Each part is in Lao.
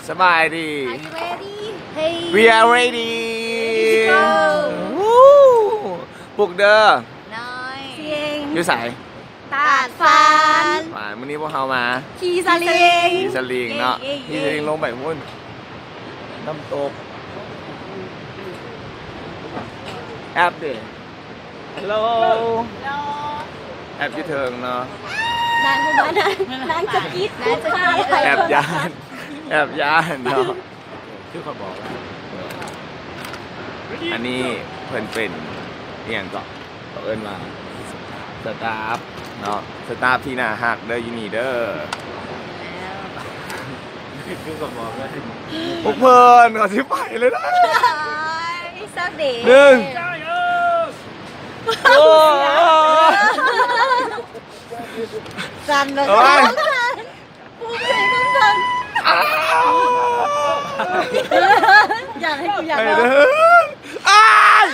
ສະບາຍດີ. Are you ready? Hey. We are ready. Ready to go. ປຸກເດີ. ນ້ອຍ. ຊິງ. ຢູ່ໃສ? ຕາດຟານ. ມາ ມື້ນີ້ພວກເຮົາມາຂີ່ສະລິງ. ຂີ່ສະລິງເນາະ. ເຢ້ໆໆ. ຂີ່ສະລິງລົງໄປພຸ້ນ ນ້ຳຕົກ. ແອັບເດ. ຮັລໂຫຼ ແອັບຢູ່ເທິງເນາະ. ນາງບໍ່ມານະ ນາງຈະກິດ. ນາງຈະກິດ. ແອັບຢ້ານ ແອັບຢ້ານເນາະ. ຄືຂ້ອຍບອກ ອັນນີ້ເພິ່ນເປັນອີ່ຫຍັງເກາະ ເຂົາເອີ້ນວ່າສະຕາຟເນາະ. ສະຕາຟທີ່ໜ້າຮັກເດີ ຢູ່ນີ້ເດີ. ຄືກໍບອກເລີຍ ພວກເພິ່ນເຂົາຊິໄປເລີຍນະ. ໂອ້ຍ ເຊົາເດ. ໜຶ່ງ ໂອ້ ສັ່ນເລີຍ. ເອົາໄວ້ ປູໄປເບິ່ງເບິ່ງ. ຢ່າໃຫ້ກູຢາກ ໄປເດີ. ອ້າຍ!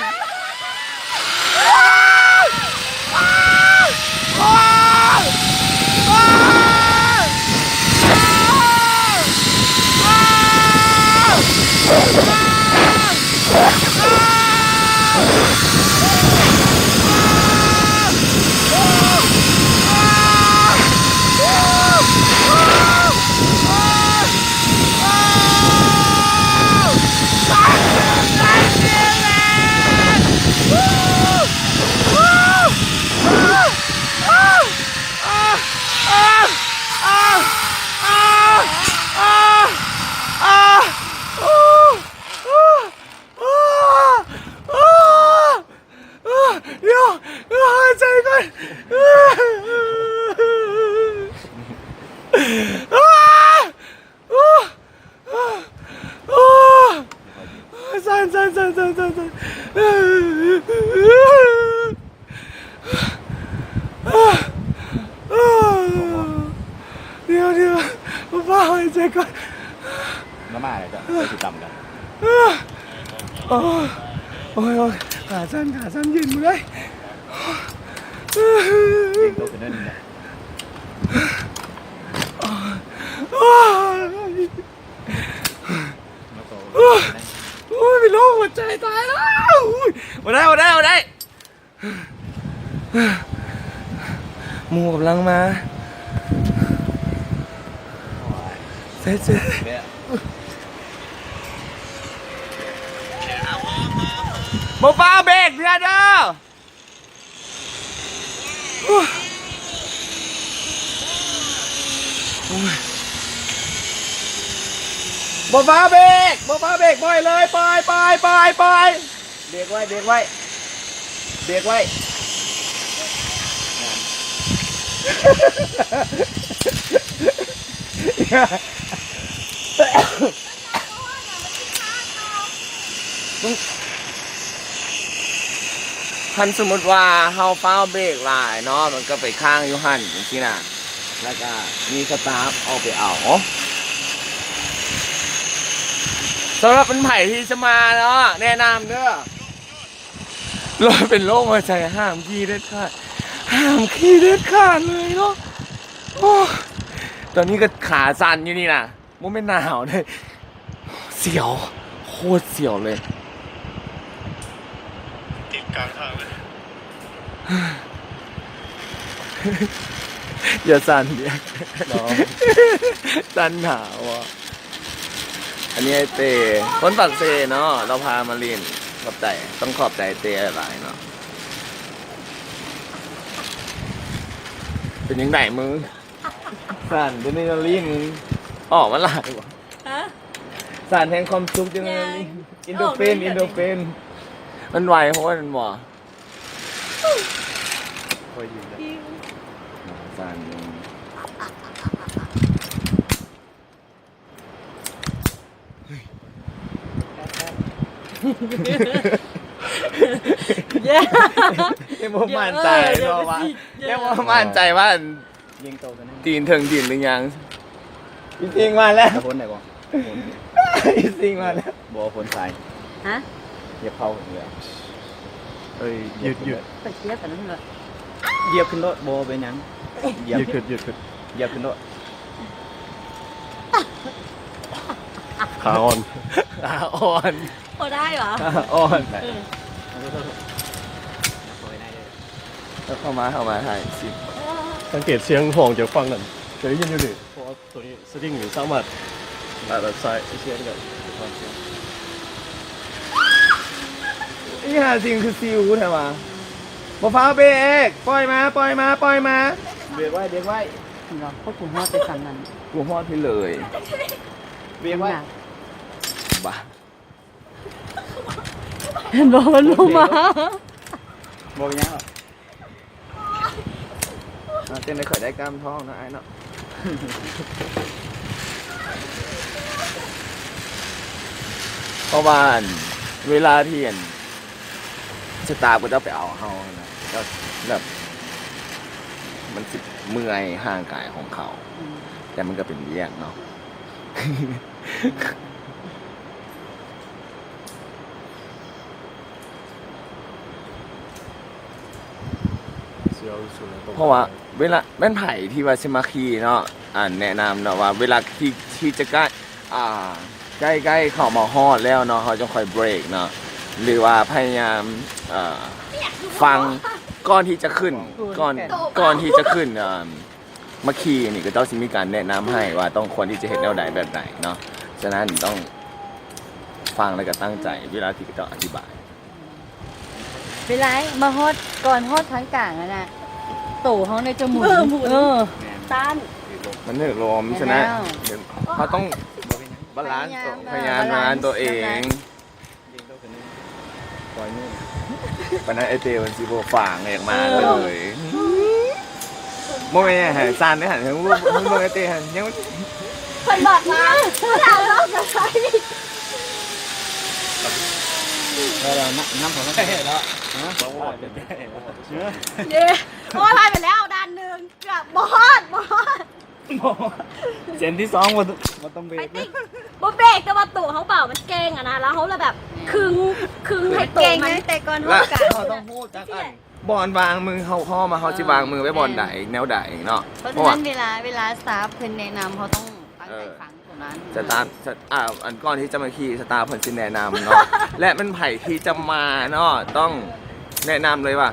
ດຽວ ຫາຍໃຈກ່ອນ. ສັ່ນໆໆໆໆ. ດຽວໆ ຟ້າວຫາຍໃຈກ່ອນ. ມາມ່າເລີຍເຈົ້າ ໄປຊິຕຳກັນ. ໂອ້ຍ ໂອ້ຍ ໂອ້ຍ ຂາສັ່ນ ຂາສັ່ນ ເຢັນໝົດເລີຍ. ເກັ່ງໂຕຂຶ້ນໜ້ອຍໜຶ່ງນະ. ໂອ້ຍ ໂອ້ຍ ເປັນໂລກຫົວໃຈຕາຍແລ້ວ. ໂອ້ຍ ບໍ່ໄດ້ ບໍ່ໄດ້ ບໍ່ໄດ້. ໝູ່ກຳລັງມາ. ເສັດ ເສັດ ບໍ່ຟ້າວເບກເທື່ອເດີ. ໂອ້ຍ ບໍ່ຟ້າວເບກ ບໍ່ຟ້າວເບກ ປ່ອຍເລີຍ ປ່ອຍ ປ່ອຍ ປ່ອຍ ປ່ອຍ. ເບກໄວ້ ເບກໄວ້ ເບກໄວ້. ຄັນສົມມຸດວ່າເຮົາຟ້າວເບກຫຼາຍເນາະ ມັນກໍໄປຄ້າງຢູ່ຫັ້ນຈັ່ງຊີ້ນະ. ແລ້ວກະມີສະຕາຟອອກໄປເອົາ. ສຳລັບເປັນໃຜທີ່ຈະມາເນາະ ແນະນຳເດີ. ໂລກ ເປັນໂລກຫົວໃຈ ຫ້າມຂີ່ເດັດຂາດ ຫ້າມຂີ່ເດັດຂາດເລີຍເນາະ. ໂອ້ ຕອນນີ້ກໍຂາສັ່ນຢູ່ນີ້ນະ. ບໍ່ແມ່ນໜາວເດ້ ສຽວ ໂຄດສຽວເລີຍ. ຕິດກາງທາງເລີຍ. ຢ່າສັ່ນເດ ສັ່ນໜາວ. ອັນນີ້ອ້າຍເຕ້ ຄົນປາກເຊເນາະ ລາວພາມາຫຼິ້ນ. ຂອບໃຈ ຕ້ອງຂອບໃຈເຕ້ຫຼາຍໆເນາະ. ເປັນຈັ່ງໃດມຶງ? ສານເດຣນາລີນອອກມາຫຼາຍບໍ່? ຮະ? ສານແຫ່ງຄວາມສຸກເດຣນາລີນ ອອກເລີຍ ເອັນໂດຣຟິນ ເອັນໂດຣຟິນ. ມັນໄວໂພດແມ່ນບໍ່? ຄ່ອຍຍິງນະ ສານ. ຍັງບໍ່ໝັ້ນໃຈເນາະວ່າ ຍັງບໍ່ໝັ້ນໃຈວ່າ ຍິງໂຕກັນ ຕີນເຖິງດິນຫຼືຍັງ? ອີຊິງມາແລ້ວ ຄົນໄດ້ບໍ່? ອີຊິງມາແລ້ວ. ບໍ່ຄົນຊາຍ. ຮະ? ຢາກເຂົ້າເລີຍ. ເອີຍ ຢຸດ ຢຸດ ໄປທຽບກັນເລີຍ. ຢຽບຂຶ້ນໂລດ ບໍ່ເປັນຫຍັງ. ຢຽບ ຢຸດ ຢຸດ ຢຸດ ຢຽບຂຶ້ນໂລດ. ຂາອ່ອນ ຂາອ່ອນ ພໍໄດ້ຫວາ? ອ່ອນ ເອີ ເຂົ້າມາ ເຂົ້າມາຖ່າຍຊິ ເອີ ສັງເກດສຽງຮ້ອງຈາກຝັ່ງນັ້ນ ຈະໄດ້ຍິນຢູ່ນີ້ ເພາະວ່າໂຕນີ້ສະລິງນີ້ສາມາດ ອາ ໃຊ້ສຽງໄດ້ ອີ່ຫ່າຊິງຄືຊິວແທ້ຫວາ? ບໍ່ຟ້າວເບຣກ ປ່ອຍມາ ປ່ອຍມາ ປ່ອຍມາ ເບຣກໄວ້ ເບຣກໄວ້ ເນາະ ເພາະກູຮອດໄປສ່ຳນັ້ນ ກູຮອດພີ້ເລີຍ ເບຣກໄວ້ ບ້າ ເຫັນບໍ່ ມັນບໍ່ມາ ບໍ່ເປັນຫຍັງດອກ ເອົາ ຈັ່ງໃດຂ້ອຍໄດ້ກ້າມທ້ອງເນາະ ອ້າຍເນາະ ເພາະວ່າ ອັນ ເວລາທີ່ ອັນ ສະຕາຟເຂົາເຈົ້າໄປເອົາເຮົາຫັ້ນນະ ກໍແບບ ມັນຊິເມື່ອຍຮ່າງກາຍຂອງເຂົາ ອືມ ແຕ່ມັນກໍເປັນວຽກເນາະ ເພາະວ່າເວລາ ແມ່ນໃຜທີ່ວ່າຊິມາຂີ່ເນາະ ອັນ ແນະນຳເນາະວ່າເວລາທີ່ ທີ່ຈະໃກ້ ອ່າ ໃກ້ໆເຂົ້າມາຮອດແລ້ວເນາະ ເຮົາຈັ່ງຄ່ອຍເບຣກເນາະ ຫຼືວ່າພະຍາຍາມ ເອີ ຟັງກ່ອນທີ່ຈະຂຶ້ນ ກ່ອນ ກ່ອນທີ່ຈະຂຶ້ນ ເອີ ມາຂີ່ນີ້ ເຂົາເຈົ້າຊິມີການແນະນຳໃຫ້ວ່າຕ້ອງຄວນທີ່ຈະເຮັດແນວໃດແບບໃດເນາະ ສະນັ້ນຕ້ອງຟັງ ແລ້ວກໍຕັ້ງໃຈເວລາທີ່ເຂົາເຈົ້າອະທິບາຍ. ເວລາມາຮອດ ກ່ອນຮອດທາງກາງຫັ້ນນະ ໂຕເຮົານີ້ຈະໝູນ ເອີ ໝູນ ເອີ ຕ້ານ ມັນຖືກລົມ ສະນັ້ນ ແມ່ນແລ້ວ ເຮົາຕ້ອງບາລານ ພະຍາຍາມ ພະຍາຍາມບາລານໂຕເອງ ປານນັ້ນໄອ້ເຕ້ມັນຊິບໍ່ຝາງອອກມາເລີຍ ເອີ ບໍ່ແມ່ນຫຍັງ ສັ່ນເດ້ຫັ້ນ ເບິ່ງໄອ້ເຕ້ຫັ້ນ ຍັງ ເພິ່ນບອກວ່າ ເຮົາລອງກັນໄປ ເອີ ນຳ ນຳເຂົາມາເນາະ ຮະ ເຢ້ ໂອ້ຍ ຜ່ານໄປແລ້ວດ່ານໜຶ່ງ ເກືອບບໍ່ຮອດ ບໍ່ຮອດ ບໍ່ ເສັ້ນທີສອງບໍ່ ບໍ່ຕ້ອງເບຣກ ໄປຕິ ບໍ່ເບຣກ ແຕ່ວ່າໂຕເຮົາເບົາ ມັນເກັ່ງຫັ້ນນະ ແລ້ວເຮົາລະແບບ ແມ່ນ ຄຶງ ຄຶງໃຫ້ໂຕມັນ ແຕ່ກ່ອນເຮົາກະ ເຮົາຕ້ອງຮູ້ຈັກອັນ ບ່ອນວາງມື ເຮົາເຂົ້າມາ ເຮົາຊິວາງມືໄວ້ບ່ອນໃດ ແນວໃດເນາະ ເພາະສະນັ້ນເວລາ ເວລາສະຕາຟເພິ່ນແນະນຳ ເຮົາຕ້ອງຕັ້ງໃຈຟັງໂຕນັ້ນ ສະຕາຟ ສະ ອ່າ ອັນກ່ອນທີ່ຈະມາຂີ່ ສະຕາຟເພິ່ນຊິແນະນຳເນາະ ແລະ ແມ່ນໃຜທີ່ຈະມາເນາະ ຕ້ອງແນະນຳເລີຍວ່າ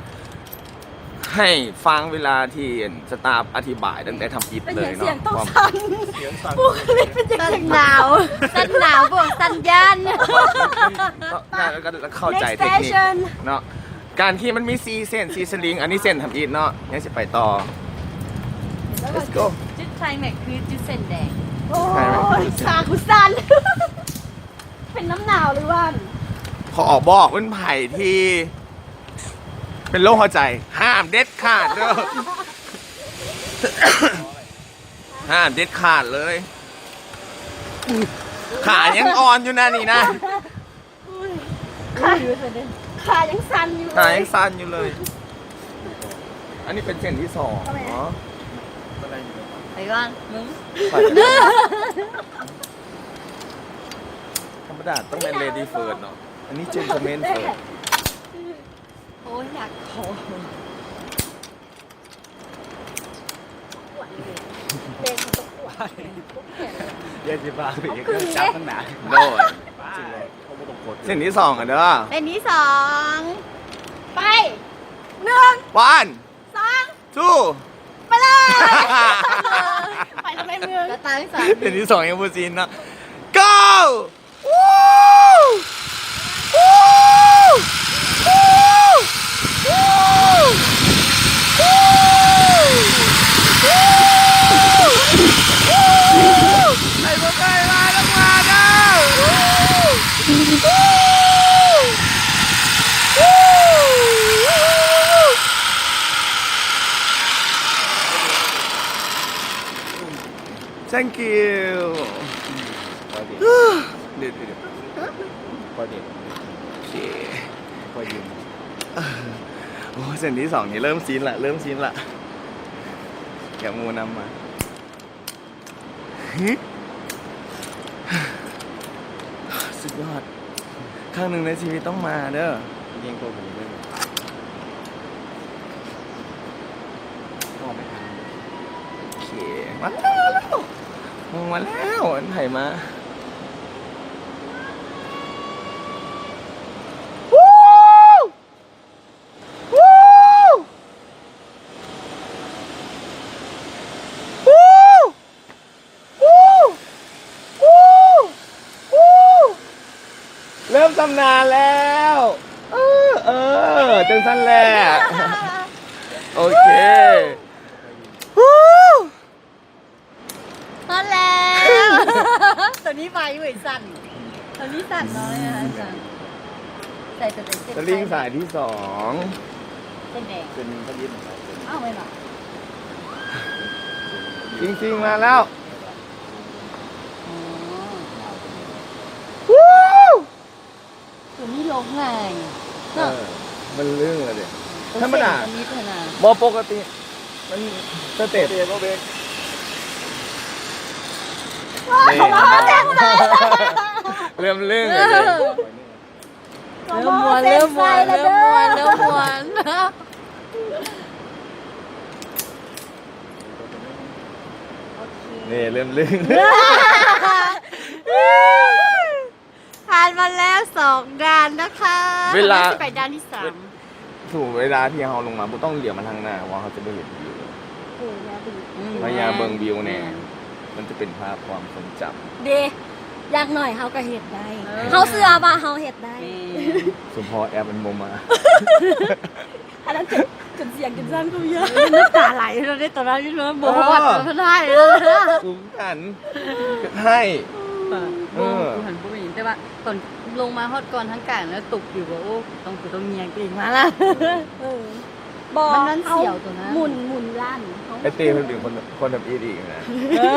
ໃຫ້ຟັງເວລາທີ່ສະຕາຟອະທິບາຍຕັ້ງແຕ່ທຳອິດເລີຍເນາະ ເປັນຫຍັງສຽງຕ້ອງສັ່ນ ສຽງສັ່ນ ບຸກຄະລິກເປັນຈັ່ງຊັ້ນ ສັ່ນໜາວ ສັ່ນໜາວບວກສັ່ນຢ້ານ ເນາະ ກໍເຂົ້າໃຈເທັກນິກເນາະ ການທີ່ມັນມີສີ່ເສັ້ນ ສີ່ສະລິງ ອັນນີ້ເສັ້ນທຳອິດເນາະ ຍັງຊິໄປຕໍ່ Let's go ຈຸດໄຄແມັກຄືຈຸດເສັ້ນແດງ ໂອ້ຍ ຂາກູສັ່ນ ເປັນນ້ຳໜາວຫຼືວ່າ ຂໍບອກເປັນໃຜທີ່ ເປັນໂລກຫົວໃຈ ຫ້າມເດັດຂາດເດີ້ ຫ້າມເດັດຂາດເລີຍ ຂາຍັງອ່ອນຢູ່ນະນີ້ນະ ຂາ ຂາຍັງສັ່ນຢູ່ເລີຍ ຂາຍັງສັ່ນຢູ່ເລີຍ ອັນນີ້ເປັນເສັ້ນທີສອງເນາະ ໄປກ່ອນ ມຶງ ທຳມະດາຕ້ອງແມ່ນ lady first ເນາະ ອັນນີ້ gentleman first ໂອ້ຍ ຢາກຂໍ ເດຊິບາເບຣກຈັບຂ້າງໜ້າ ໂດຍ ເສັ້ນທີສອງຫັ້ນເດີ້ ເສັ້ນທີສອງ ໄປ ໜຶ່ງ ວັນ ສອງ ທູ ໄປເລີຍ ໄປທຳໄມມຶງ ກະຕາຍສາມ ເສັ້ນທີສອງຍັງບໍ່ສິ້ນເນາະ go ໃຜບໍ່ເຄີຍມາຕ້ອງມາເດີ້ Thank you ເດ ເດ ເດ ໂອເຄ ໂອ້ ເສັ້ນທີສອງນີ້ເລີ່ມຊິນລະ ເລີ່ມຊິນລະ ຢາກໝູ່ນຳມາ ສຸດຍອດ ຄັ້ງໜຶ່ງໃນຊີວິດຕ້ອງມາເດີ້ ຍິງໂຕກວ່ານີ້ເດີ້ ອອກໄປຫາ ໂອເຄ ມາແລ້ວ ມາແລ້ວ ອັນໃຜມາ? ວູ້! ວູ້! ວູ້! ວູ້! ວູ້! ເລີ່ມຊຳນານແລ້ວ. ເອີ ເອີ ຈັ່ງຊັ້ນແຫຼະ. ໂອເຄ. ວູ້! ຮອດແລ້ວ. ໂຕນີ້ໄວເວີ້ຍ ສັ່ນ. ໂຕນີ້ສັ່ນເນາະ. ອືມ ໃສ່ໂຕໃດ? ສະລິງສາຍທີສອງ. ເສັ້ນແດງ. ເສັ້ນໜຶ່ງພໍດີ. ເອົ້າ ແມ່ນບໍ່? ຈິງໆ ມາແລ້ວ. ອໍ. ວູ້! ຕົວນີ້ລົງງ່າຍເນາະ. ເອີ ມັນລຶ້ງແລ້ວເດ້. ເອີ ທຳມະດາ ເສັ້ນມັນນິດຫັ້ນນະ. ບໍ່ ປົກກະຕິມັນສະເຕັບ ເລີ່ມລຶ້ງແລ້ວເດ້. ເອີ ເລີ່ມມ່ວນ ເລີ່ມມ່ວນ ເລີ່ມມ່ວນ ເລີ່ມມ່ວນ. ໂອເຄ ນີ້ເລີ່ມລຶ້ງ. ຜ່ານມາແລ້ວສອງດ່ານນະຄະ. ເວລາ ເຮົາຊິໄປດ່ານທີສາມ. ຖືເວລາທີ່ເຮົາລົງມາ ບໍ່ຕ້ອງຫຼຽວມາທາງໜ້າ ເພາະວ່າເຮົາຈະບໍ່ເຫັນວິວ. ເອີ ພະຍາຍາມເບິ່ງ ອືມ ວິວແດ່. ແມ່ນ. ມັນຈະເປັນພາບຄວາມຊົງຈຳ. ເດ້ ຢ່າງໜ້ອຍເຮົາກໍເຮັດໄດ້. ເອີ ເຮົາເຊື່ອວ່າເຮົາເຮັດໄດ້. ແມ່ນ. ສົມພໍແອັບມັນບໍ່ມາ. ອັນນັ້ນຈົນ ຈົນສຽງຈົນສັ່ນກໍມີ. ນ້ຳຕາໄຫຼເລີຍເດ້ ຕອນນັ້ນຢູ່ເນາະ. ບໍ່ຮອດ ເອີ ເພິ່ນໄຫ້ເລີຍ. ສູງກັນ ເຮັດໃຫ້ ເອີ ເອີ ບໍ່ ບໍ່ຫັນບໍ່ມີ. ແຕ່ວ່າຕອນລົງມາຮອດກ່ອນທາງກາງແລ້ວຕົກຢູ່ ກໍ ໂອ້ ຕ້ອງ ຕ້ອງແຍກຕົວເອງມາລະ. ເອີ ບໍ່ ມັນ ມັນສຽວຕົວນັ້ນ. ເຮົາໝູນ ໝູນລ້ານ. ໄອ້ເຕ້ເພິ່ນເປັນຄົນ ຄົນທຳອິດອີກນະ. ເອີ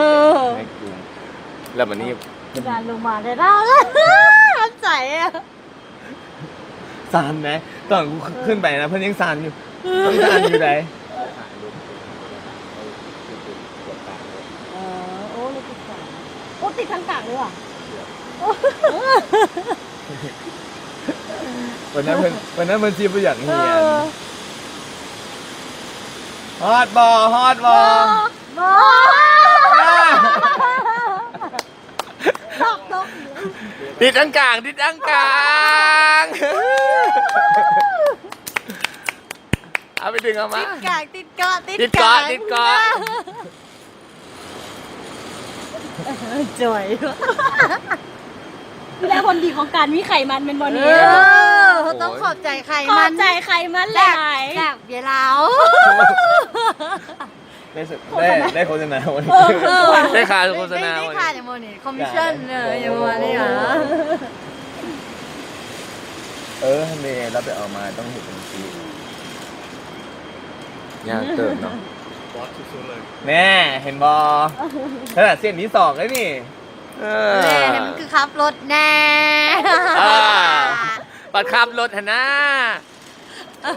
ໃນກຸ່ມ ແລ້ວບັດນີ້ ການລົງມາໄດ້ເລົ່າ ໃຈອະ ສັ່ນແນະ. ຕອນກູ ເອີ ຂຶ້ນໄປນະ ເພິ່ນຍັງສັ່ນຢູ່. ເອີ ຍັງສັ່ນຢູ່ໃດ. ເອີ ໂອ້ ລົດຕິດກາງ ໂອ້ ຕິດທາງກາງເລີຍຫວາ. ວັນນັ້ນເພິ່ນ ວັນນັ້ນເພິ່ນຊິບໍ່ຢາກຮຽນ. ເອີ ຮອດບໍ່? ຮອດບໍ່? ບໍ່ ບໍ່. ດອກ ດອກ ຕິດອັນກາງ ຕິດອັນກາງ. ເອົາໄປດຶງເອົາມາ. ຕິດກາງ ຕິດເກາະ ຕິດ ຕິດເກາະ ກາງ ຕິດເກາະ. ຈ່ອຍ. ແລ້ວຜົນດີຂອງການມີໄຂມັນແມ່ນບໍ່ນີ້? ເອີ ເຮົາຕ້ອງຂອບໃຈໄຂມັນ ຂອບໃຈໄຂມັນຫຼາຍໆ ຈາກ ຈາກເບຍລາວ. ໄດ້ ໄດ້ ໄດ້ໂຄສະນາວັນນີ້. ເອີ ໄດ້ຄ່າໂຄສະນາ ໄດ້ ໄດ້ຄ່າຫຍັງບໍ່ນີ້? ຄອມມິດຊັນ ເອີ ຫຍັງປະມານນີ້ຫວາ. ເອີ ຫັ້ນເດ ລາວໄປເອົາມາ ຕ້ອງເຮັດຈັ່ງຊີ້. ຍາກເຕີບເນາະ. ບອດສຸດໆເລີຍ. ແນ່ ເຫັນບໍ່? ຂະໜາດເສັ້ນທີສອງເລີຍນີ້. ເອີ ແນ່ ໃຫ້ມັນຄືຂັບລົດແນ່. ອ່າ ບັດຂັບລົດຫັ້ນນາ. ໂອ້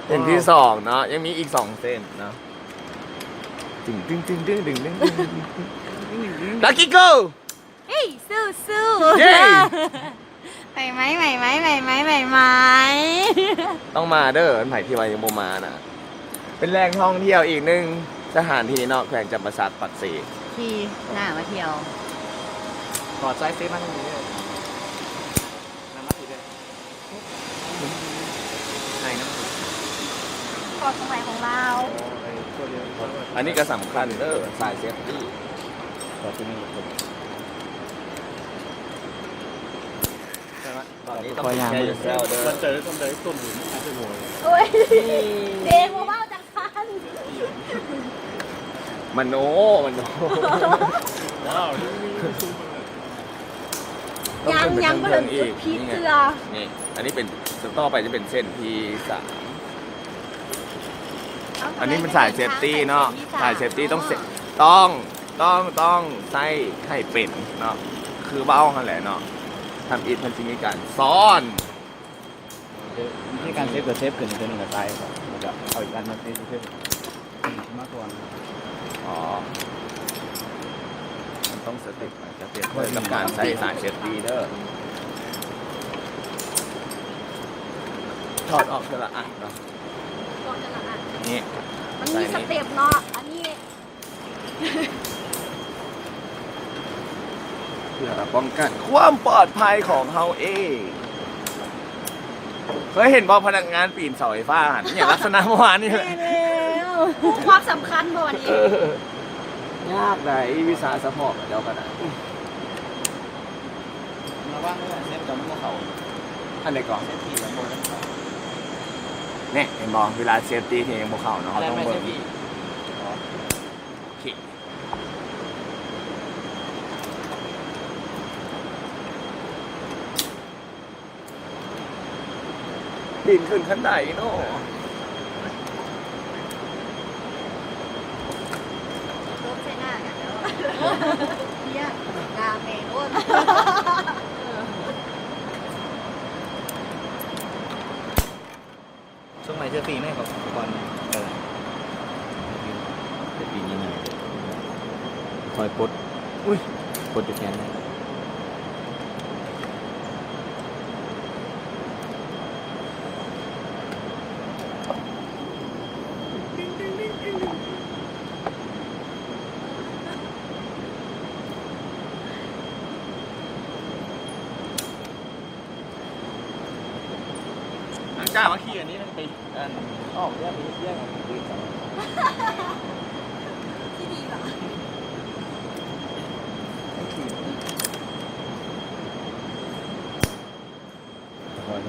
ເສັ້ນທີສອງເນາະ ຍັງມີອີກສອງເສັ້ນເນາະ. ຕຶງ ຕຶງ ຕຶງ ຕຶງ ຕຶງ ຕຶງ Lucky Go. ເຮີ້ຍ ສູ້ໆ ເຢ້ ໄໝໄໝ ໄໝໄໝ ໄໝໄໝ ໄໝໄໝ. ຕ້ອງມາເດີ ໃຜທີ່ວ່າຍັງບໍ່ມານະ. ເປັນແຫຼ່ງທ່ອງທ່ຽວອີກໜຶ່ງສະຖານທີ່ເນາະ ແຂວງຈຳປາສັກ ປາກເຊ ທີ່ໜ້າມາທ່ຽວ. ຂໍໃຊ້ເຟສມາທາງນີ້ເດີ ນຳມາພີ້ເດີ ໃຫ້ນຳ. ເກາະສະໄໝຂອງລາວ. ອັນນີ້ກໍສຳຄັນເດີ ສາຍເຊຟຕີ. ຕອນນີ້ຕ້ອງເທກແຄຣ໌ຢູເຊວເດີ. ມັນຈະໄດ້ທຳໄດ້ຕົ້ນຫຸນອາດຈະໂຫຍ. ໂອ້ຍ ເດ ບໍ່ເວົ້າຈັກ ມະໂນ ມະໂນ. ຍັງ ຍັງບໍ່ເຖິງຈຸດພີກເທື່ອ. ນີ້ ອັນນີ້ເປັນ ຕໍ່ໄປຈະເປັນເສັ້ນທີສາມ. ອັນນີ້ເປັນສາຍເຊຟຕີເນາະ ສາຍເຊຟຕີຕ້ອງ ຕ້ອງ ຕ້ອງ ຕ້ອງໃຊ້ໃຫ້ເປັນເນາະ ຄືເວົ້າຫັ້ນແຫຼະເນາະ. ທຳອິດເພິ່ນຊິມີການສອນ. ວິທີການເຊຟກໍເຊຟຂຶ້ນເທື່ອໜຶ່ງກໍຕາຍ ແລ້ວກໍເອົາອີກອັນມາເຊຟ ເຊຟຂຶ້ນມາກ່ອນ. ອໍ ມັນຕ້ອງສະຕິດ ສະຕິດກັບການໃຊ້ສາຍເຊຟຕີເດີ. ຖອດອອກເທື່ອລະອັນເນາະ ຖອດເທື່ອລະອັນ. ນີ້ ມັນມີສະເຕັບເນາະ ອັນນີ້. ເ ເພື່ອປ້ອງກັນຄວາມປອດໄພຂອງເຮົາເອງ. ເຄີຍເຫັນບໍ່ ພະນັກງານປີນເສົາໄຟຟ້າຫັ້ນ ອີ່ຫຍັງລັກສະນະປະມານນີ້? ແມ່ນແລ້ວ ຮູ້ຄວາມສຳຄັນບໍ່ນີ້? ເອີ ຍາກໃດ໋ ວິຊາສະເພາະເຂົາເຈົ້າກໍໄດ້. ລະວັງເດີ ເຊຟຈອມບໍ່ເຂົ້າ. ອັນໃດກ່ອນ? ເຊຟຕີລະບໍ່ເຂົ້າ. ແນ່ ເຫັນບໍ່ ເວລາເຊຟຕີທີ່ຍັງບໍ່ເຂົ້າເນາະ ເຮົາຕ້ອງເບິ່ງ. ໂອເຄ. ປີນຂຶ້ນຂັ້ນໄດເນາະ. ຕົບໃສ່ໜ້າກັນເນາະ. ເພຍ ດ່າແມ່ໂລດ. ສົ່ງໃໝ່ເທື່ອຟຣີແມ່ ຂໍ ຂໍກ່ອນ. ເອີ ເທື່ອຟຣີນີ້ນະ ຄ່ອຍປົດ. ອຸ້ຍ ປົດຢູ່ແຂນ. ຫຼັງຈາກມາຂີ່ອັນນີ້ ໄປ ອັນ ອອກວຽກ ໄປເຮັດວຽກ ທີ່ດີຫວາ?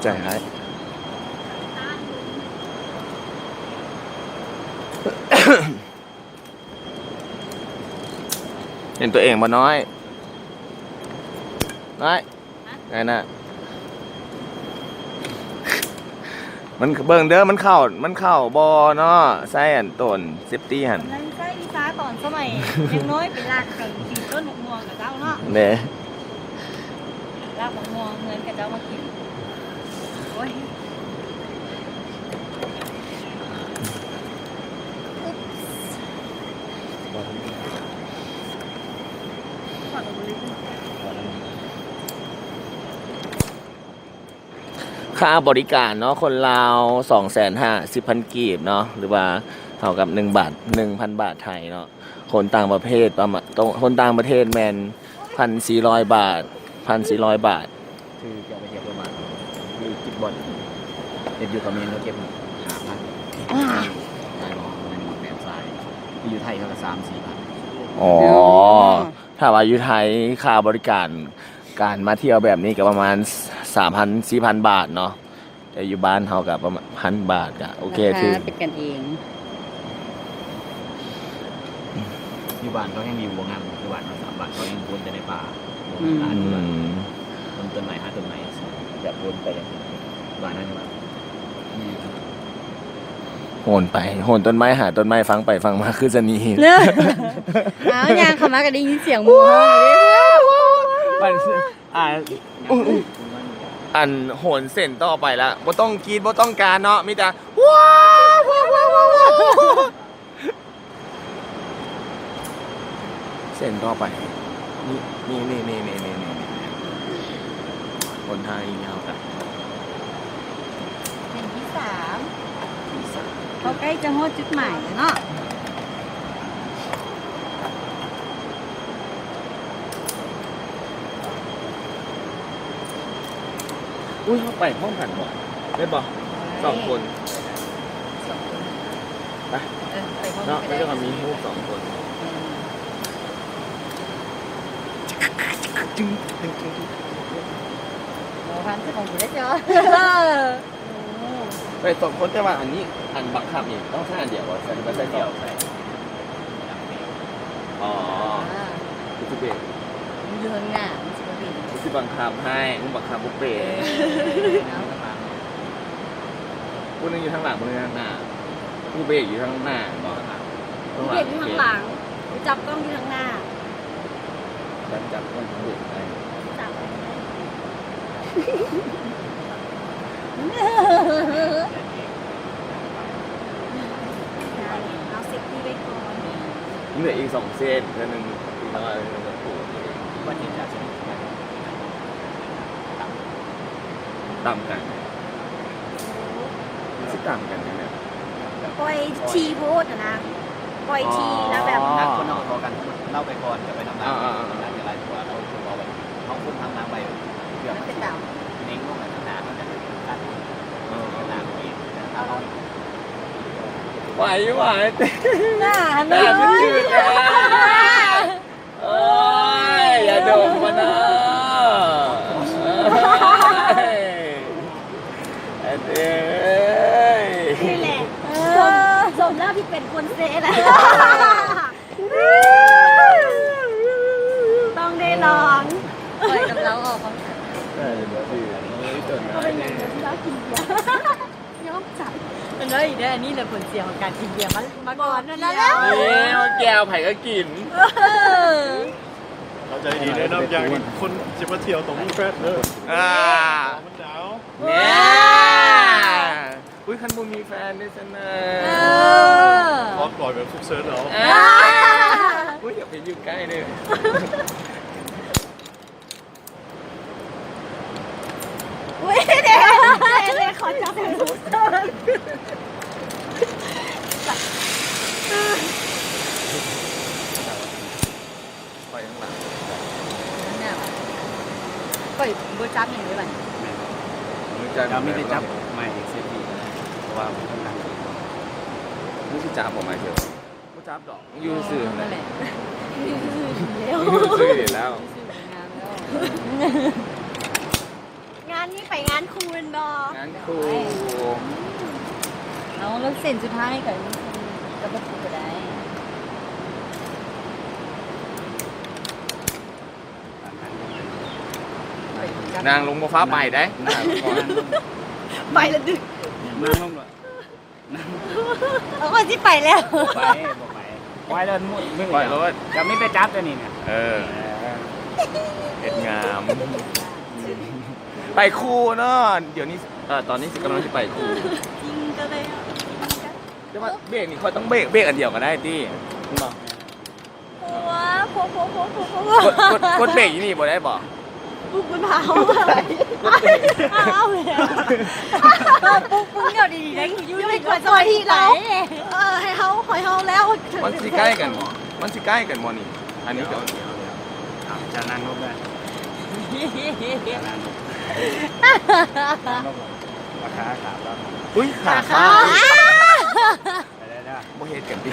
ໃຈຮ້າຍ. ເຫັນຕົວເອງບໍ່ນ້ອຍ? ນ້ອຍ. ຮະ? ນັ້ນນະ ມັນ ເບິ່ງເດີ ມັນເຂົ້າ ມັນເຂົ້າບໍ່ເນາະ ໃສ່ອັນໂຕນເຊຟຕີຫັ້ນ. ກຳລັງໃຊ້ວິຊາຕອນສະໄໝຍັງນ້ອຍ ໄປລາກເຖິງຕີນຕົ້ນໝາກມ່ວງກັບເຈົ້າເນາະ. ແນ່ ລາກໝາກມ່ວງເຮືອນຂະເຈົ້າມາກິນ. ໂອ້ຍ. ຄ່າບໍລິການເນາະ ຄົນລາວ ສອງແສນຫ້າສິບພັນກີບເນາະ ຫຼືວ່າເທົ່າກັບໜຶ່ງບາດ ໜຶ່ງພັນບາດໄທເນາະ. ຄົນຕ່າງປະເທດປະມານ ຄົນຕ່າງປະເທດແມ່ນພັນສີ່ຮ້ອຍບາດ ພັນສີ່ຮ້ອຍບາດ. ຄືຈະເອົາໄປທ່ຽວປະມານ ຢູ່ກິດບ່ອນ ເຮັດຢູ່ຂະເໝນເຂົາເກັບຫ້າພັນ ແມ່ນບໍ່? ແມ່ນແບບສາຍ ຢູ່ໄທເຂົາກໍສາມສີ່ພັນ. ອໍ ຖ້າວ່າຢູ່ໄທຄ່າບໍລິການ ການມາທ່ຽວແບບນີ້ກໍປະມານສາມພັນ ສີ່ພັນບາດເນາະ ແຕ່ຢູ່ບ້ານເຮົາກໍປະມານພັນບາດກໍໂອເຄ ຖືກ ເປັນກັນເອງ. ຢູ່ບ້ານເຂົາແຮ່ງວິວບໍ່ງາມ ຢູ່ບ້ານເຮົາ ສາມບ້ານເຂົາຍັງໂພນແຕ່ໃນປ່າ ອືມ ຕົ້ນໄມ້ຫາຕົ້ນໄມ້ ຢາກໂພນໄປ ບ້ານເຮົານີ້ວ່າ ໂຫນໄປໂຫນຕົ້ນໄມ້ຫາຕົ້ນໄມ້ ຟັງໄປຟັງມາຄືຊະນີ. ອ້າວ ຍ່າງເຂົ້າມາກໍໄດ້ຍິນສຽງໝູເຮົາ. ອັນ ອັນໂຫນເສັ້ນຕໍ່ໄປລະ ບໍ່ຕ້ອງກຣີດ ບໍ່ຕ້ອງການເນາະ ມີແຕ່ ວ້าว ວ້าว ວ້าว ວ້าว ເສັ້ນຕໍ່ໄປ ນີ້ ນີ້ ນີ້ ຫົນທາງອີກຍາວໄກ. ເສັ້ນທີສາມ ທີສາມ ເຮົາໃກ້ຈະຮອດຈຸດໝາຍແລ້ວເນາະ. ອຸ້ຍ ເຮົາໄປພ້ອມກັນບໍ່? ໄດ້ບໍ່? ໄດ້ ສອງຄົນ ສອງຄົນ ໄປ ເອີ ໄປພ້ອມກັນ ເນາະ ກໍໄດ້ ມັນຈະມີຮູບສອງຄົນ ອືມ ໂອ້ ພັນຄືຂອງກູໄດ້ເຈົ້າ. ໄປສອງຄົນ ແຕ່ວ່າອັນນີ້ ອັນບັງຄັບນີ້ຕ້ອງໃຊ້ອັນດຽວບໍ່? ໃຊ້ ຫຼືວ່າໃຊ້ສອງ? ອໍ ອ່າ ຄືຊິເບຣກ ມັນຢູ່ທາງໜ້າ ມັນຊິບໍ່ເປັນ ຄືຊິບັງຄັບໃຫ້ ມັນບັງຄັບບໍ່ເປັນ. ເອີ ເອົາ ຜູ້ໜຶ່ງຢູ່ທາງຫຼັງ ຜູ້ໜຶ່ງທາງໜ້າ ຜູ້ເບຣກຢູ່ທາງໜ້າບໍ່? ຜູ້ເບຣກຢູ່ທາງຫຼັງ ຜູ້ຈັບກ້ອງຢູ່ທາງໜ້າ. ຈັບ ຈັບກ່ອນ ເບຣກໄດ້ ຈັບໄດ້ ເອົາເຊບຕີ້ໄວ້ກ່ອນ. ເຫຼືອອີກສອງເສັ້ນ ເທື່ອໜຶ່ງອີກໜ້ອຍໜຶ່ງກໍປູກ. ວັນທີເຈັດ ຕຳກັນ ຊິຕຳກັນຈັ່ງໃດ? ປ່ອຍທີໂພດຫັ້ນນະ ປ່ອຍທີ ອໍ ແລ້ວແບບ ນັດຄົນເຮົາພໍກັນ ເຮົາໄປກ່ອນ ຈະໄປນຳຫຼັງ ອ່າໆໆ ໜ້າຈະຫຼາຍກວ່າ ເຮົາຄືວ່າແບບ ເຮົາຄຸມທາງຫຼັງໄວ້ ເພື່ອມັນຊິເໜັງລົງ ແລ້ວທາງໜ້າມັນຈະຖືກກັນ ເອີ ທາງໜ້າເຮົາເອງ ແຕ່ທາງເຮົາ ໄຫວ ໄຫວ ໜ້າ ໜ້າ ໜ້າຈະຖືກກັນ. ໂອ້ຍ ຢ່າດົມມັນເນາະ ໂອ້ຍ ແອນເອີຍ ນີ້ແຫຼະ ເອີ ສົມ ສົມແລ້ວທີ່ເປັນຄົນເຊນະ ຕ້ອງໄດ້ລອງ ຂ້ອຍກັບລາວອອກຄວາມ ເອີ ບໍ່ຖືກ ເອີ ຕົນ ເຂົາເປັນຫຍັງເຂົາຊິລາວກິນເບຍ. ຍອມໃຈ ເຫັນບໍ່ ອີກແລ້ວ ອັນນີ້ແຫຼະຜົນເສຍຂອງການກິນເບຍມາ ມາກ່ອນນັ້ນແຫຼະ ເອີ ແກ້ວໃຜກໍກິນ ເອີ ເຂົ້າໃຈດີເດີ ນຳຢ່າງຄົນຊິມາທ່ຽວຕ້ອງມີແຟນເດີ ອ່າ ມັນໜາວ ແນ່ ອຸ້ຍ ຄັນບໍ່ມີແຟນເດ້ຊັ້ນນະ ເອີ ຂໍປ່ອຍແບບສຸກເສີນເອົາ ອ່າ ອຸ້ຍ ຢ່າໄປຢູ່ໃກ້ເດີ. ອຸ້ຍ ເດ້ ເດ້ ຂໍຈັບໃຫ້ຮູ້ສຶກ ຂ້ອຍຂ້າງຫຼັງ ຂ້ອຍບໍ່ຈັບຫຍັງເລີຍບັດນີ້ ແມ່ນ ບໍ່ຈັບ ຈະມີແຕ່ຈັບໄມ້ເຊັດນີ້ ເພາະວ່າມັນທຳງານ ມຶງຊິຈັບບໍ່ໄມ້ເຈົ້າ? ບໍ່ຈັບດອກ ຢູ່ຊື່ຫັ້ນແຫຼະ ຢູ່ຊື່ແລ້ວ ຢູ່ຊື່ແລ້ວ ງານນີ້ໄປງານຄູ່ແມ່ນບໍ່? ງານຄູ່ ເອົາ ແລ້ວເສັ້ນສຸດທ້າຍກໍ ກໍບໍ່ຄູ່ກໍໄດ້ ນາງລົງບໍ່ຟ້າວໄປໄດ໋ ນາງລົງ ໄປແລ້ວດຶກ ນາງລົງ ເອົາ ຂ້ອຍຊິໄປແລ້ວ ບໍ່ໄປ ບໍ່ໄປ ປ່ອຍໂລດ ມຶງ ປ່ອຍໂລດ ຈະມີແຕ່ຈັບຕົວນີ້ນະ ເອີ ເອີ ເຮັດງາມ ໄປຄູ່ເນາະ ດຽວນີ້ ເອີ ຕອນນີ້ຊິກຳລັງຊິໄປຄູ່ ຈິງກໍໄດ້ ແຕ່ວ່າເບຣກນີ້ຂ້ອຍຕ້ອງເບຣກ ເບຣກອັນດຽວກໍໄດ້ຕິ ແມ່ນບໍ່? ໂອ້ ໂພ ໂພ ໂພ ໂພ ໂພ ກົດ ກົດ ກົດເບຣກຢູ່ນີ້ບໍ່ໄດ້ບໍ່? ປຸກມັນພາເຮົາ ເອົາແລ້ວ ປຸກ ປຸກເຮົາດີໆ ໄດ້ຢູ່ ຢູ່ໃນກວດສະມາທິເຮົາ ເອີ ໃຫ້ເຮົາ ໃຫ້ເຮົາແລ້ວ ມັນຊິໃກ້ກັນບໍ່? ມັນຊິໃກ້ກັນບໍ່ນີ້? ອັນນີ້ ດຽວ ດຽວ ດຽວ ອ່ະ ຈະນັ່ງລົງເລີຍ ຈະນັ່ງລົງ ນັ່ງລົງ ລາຄາສາມຮ້ອຍ ອຸ້ຍ ຂາຂາດ ຂາຂາດ ໄປເລີຍເດີ ບໍ່ເຮັດກັນຕິ.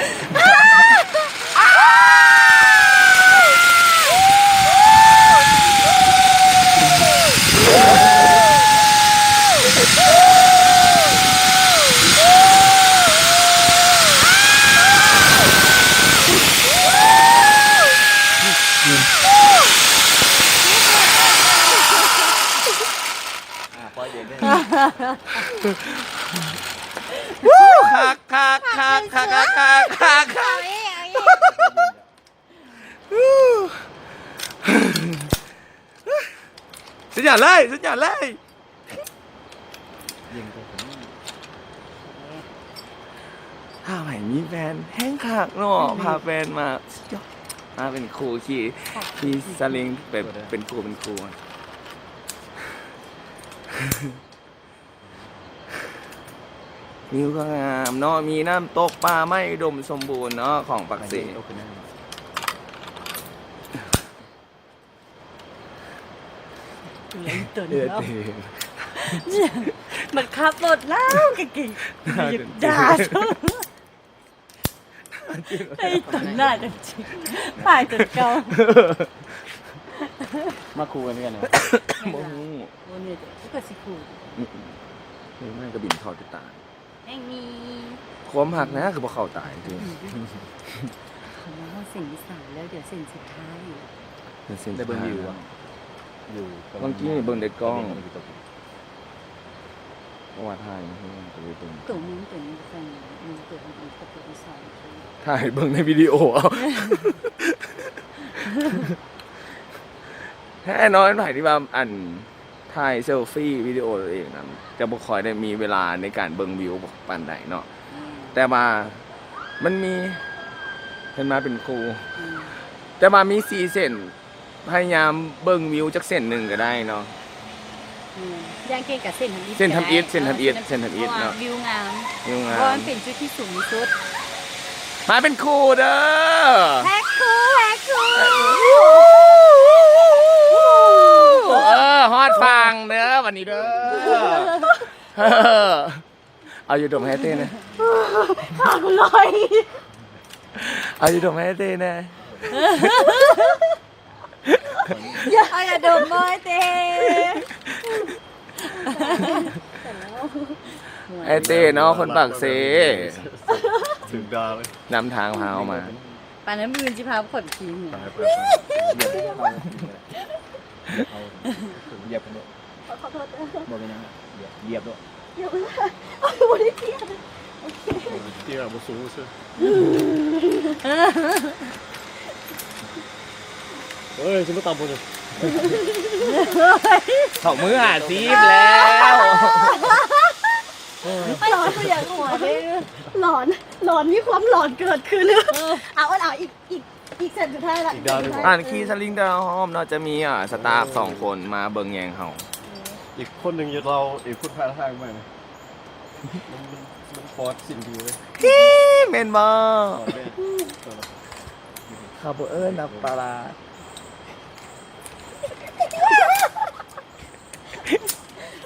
ອ່າ ປ່ອຍເຢັນເດີ ຄັກ ຄັກ ຄັກ ຄັກ ຄັກ ຄັກ ຄັກ ຄັກ ເອົາອີກ ເອົາອີກ ສຸດຍອດເລີຍ ສຸດຍອດເລີຍ ຖ້າໃຜມີແຟນແຮ່ງຄັກເນາະ ອືມ ພາແຟນມາ ສຸດຍອດ ມາເປັນຄູ່ຂີ່ ຂີ່ຊາເລັງ ເປັນ ເປັນຄູ່ ເປັນຄູ່ ວິວກໍງາມເນາະ ມີນ້ຳຕົກ ປ່າໄມ້ອຸດົມສົມບູນເນາະ ຂອງປາກເຊ. ຕົນເນາະ ມັນຂັບລົດແລ້ວກະກິນ ຢາກດ່າ. ໄອ້ຕົນໜ້າຈັງຈິ ປາຍຕົນເກົ່າ ມາຄູ່ກັນເທື່ອນະ ບໍ່ຮູ້ ບໍ່ແນ່ໃຈ ຄືກໍຊິຄູ່ ອືມ ນີ້ມັນກໍບິນເຂົ້າແຕ່ຕາຍ ແມ່ງມີ ຄວາມຮັກນະ ຄືບໍ່ເຂົ້າຕາຍຕິ ເຂົາມາຮອດເສັ້ນທີສາມແລ້ວ ດຽວເສັ້ນສຸດທ້າຍ ເສັ້ນສຸດທ້າຍ ໄດ້ເບິ່ງວິວບໍ່? ຢູ່ ເມື່ອກີ້ເບິ່ງແຕ່ກ້ອງ ເບິ່ງຢູ່ ເພາະວ່າຖ່າຍໃຫ້ເພິ່ນກໍເລີຍເບິ່ງ ຕົວມຶງຕົວນີ້ໃສ່ ມີຕົວມັນເປັນຕົວທີ່ສອງ ຖ່າຍເບິ່ງໃນວິດີໂອເອົາ ແທ້ເນາະ ເປັນໃຜທີ່ວ່າ ອັນ ຖ່າຍເຊລຟີວິດີໂອຕົວເອງນະ ຈະບໍ່ຄ່ອຍໄດ້ມີເວລາໃນການເບິ່ງວິວປານໃດເນາະ ອືມ ແຕ່ວ່າມັນມີ ເພິ່ນມາເປັນຄູ່ ອືມ ແຕ່ວ່າມີສີ່ເສັ້ນ ພະຍາຍາມເບິ່ງວິວຈັກເສັ້ນໜຶ່ງກໍໄດ້ເນາະ. ແມ່ນ ຢ່າງເກັ່ງກໍເສັ້ນທຳອິດ ເສັ້ນທຳອິດ ກໍໄດ້ ເສັ້ນທຳອິດ ເອີ ເສັ້ນທຳອິດ ເພາະວ່າ ເນາະ ວິວງາມ ວິວງາມ ເພາະວ່າມັນເປັນຈຸດທີ່ສູງທີ່ສຸດ. ມາເປັນຄູ່ເດີ ແພັກຄູ່ ແພັກຄູ່ ເອີ ຮອດຝັ່ງເດີ ບັດນີ້ເດີ. ເອົາຢາດົມໃຫ້ເຕ້ແດ່ ຂາກູລອຍ ເອົາຢາດົມໃຫ້ເຕ້ແດ່ ເອົາຢາດົມມາໃຫ້ເຕ້ ອ້າຍເຕ້ເນາະ ຄົນປາກເຊ ຖືກດ່າເລີຍ ນຳທາງພາເຮົາມາ. ປານນັ້ນມື້ອື່ນຊິພາໄປຂົນຄີງ ໄປ ໄປ ໄປ ເອົາ ຢຽບເພິ່ນໂລດ ຂໍ ຂໍໂທດເດີ ບໍ່ເປັນຫຍັງ ຢຽບ ຢຽບໂລດ ຢຽບ ເອົາ ບໍ່ໄດ້ກຽດ ໂອເຄ ກຽດບໍ່ສູງຊື່ ເອີຍ ຊິມາຕຳບໍ່ນີ້ ເຂົ້າມື້ຫ້າສິບແລ້ວ ຫຼອນ ຄືຢາກຫົວເດ້ ຫຼອນ ຫຼອນ ມີຄວາມຫຼອນເກີດຂຶ້ນ ເອີ ເອົາ ເອົາ ເອົາ ອີກ ອີກ ອີກເສັ້ນສຸດທ້າຍລະ ອີກດາວໜຶ່ງ ເສັ້ນສຸດທ້າຍ ອັນຂີ່ສະລິງແຕ່ລະຮອບເນາະ ຈະມີ ອ່າ ສະຕາຟສອງຄົນມາເບິ່ງແຍງເຮົາ ອີກຄົນໜຶ່ງຢູ່ລາວ ອີກຄົນພາທາງມາ ມັນ ມັນ ມັນປອດສິ່ງດີເລີຍ ແມ່ນບໍ່? ເຂົາບໍ່ເອີ້ນວ່າປາລາ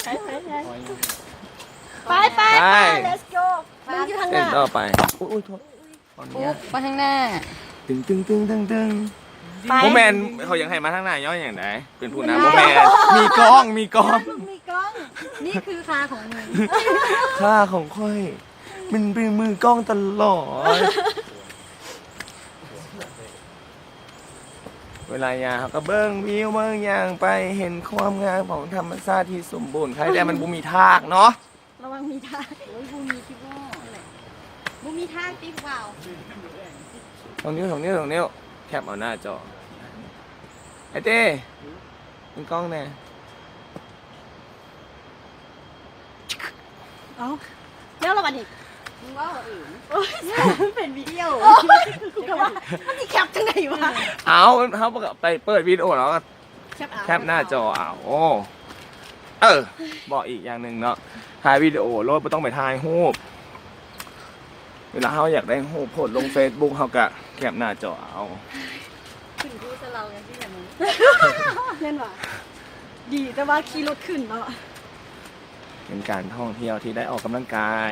ໄປ ໄປ ໄປ ໄປ ເລັດສ໌ໂກ ມຶງຢູ່ທາງໜ້າ ເສັ້ນຕໍ່ໄປ ໂອ້ຍ ໂອ້ຍ ໂທດ ຂອອະນຸຍາດ ໄປທາງໜ້າ ຕຶງ ຕຶງ ຕຶງ ຕຶງ ຕຶງ ໄປ ບໍ່ແມ່ນ ເຂົາຢາກໃຫ້ມາທາງໜ້າຍ້ອນຫຍັງໃດ ເປັນຜູ້ນຳ ບໍ່ແມ່ນ ມີກ້ອງ ມີກ້ອງ ມີກ້ອງ ນີ້ຄືຄ່າຂອງມຶງ ຄ່າຂອງຂ້ອຍ ມັນເປັນມືກ້ອງຕະຫຼອດ ເວລາຍ່າງເຮົາກໍເບິ່ງວິວເບິ່ງຫຍັງໄປ ເຫັນຄວາມງາມຂອງທຳມະຊາດທີ່ສົມບູນ ໃຄແຕ່ມັນບໍ່ມີທາກເນາະ ລະວັງມີທາກ ໂອ້ຍ ບໍ່ມີທີ່ບໍ່ ບໍ່ມີທາງຕິດວາວ ສອງນິ້ວ ສອງນິ້ວ ສອງນິ້ວ ແຄບເອົາໜ້າຈໍ ໄອ້ເຕ້ ເບິ່ງກ້ອງແດ່ ເອົ້າ ແລ້ວລະບັດນີ້ ມຶງເວົ້າເອົາເອງ ໂອ້ຍ ມັນເປັນວິດີໂອ ກູກໍວ່າ ມັນຊິແຄບຈັ່ງໃດວະ ເອົ້າ ເຮົາກໍໄປເປີດວິດີໂອແລ້ວກໍ ແຄບເອົາ ແຄບໜ້າຈໍເອົາ ໂອ້ ເອີ ບອກອີກຢ່າງໜຶ່ງເນາະ ຖ່າຍວິດີໂອໂລດ ບໍ່ຕ້ອງໄປຖ່າຍຮູບ ເວລາເຮົາຢາກໄດ້ຮູບໂພສລົງເຟສບຸກ ເຮົາກະແຄບໜ້າຈໍເອົາ ຂຶ້ນຄູສະເລົາຈັ່ງຊີ້ແຫຼະມຶງ ແມ່ນຫວາ ດີແຕ່ວ່າຂີ່ລົດຂຶ້ນເນາະ. ເປັນການທ່ອງທ່ຽວທີ່ໄດ້ອອກກຳລັງກາຍ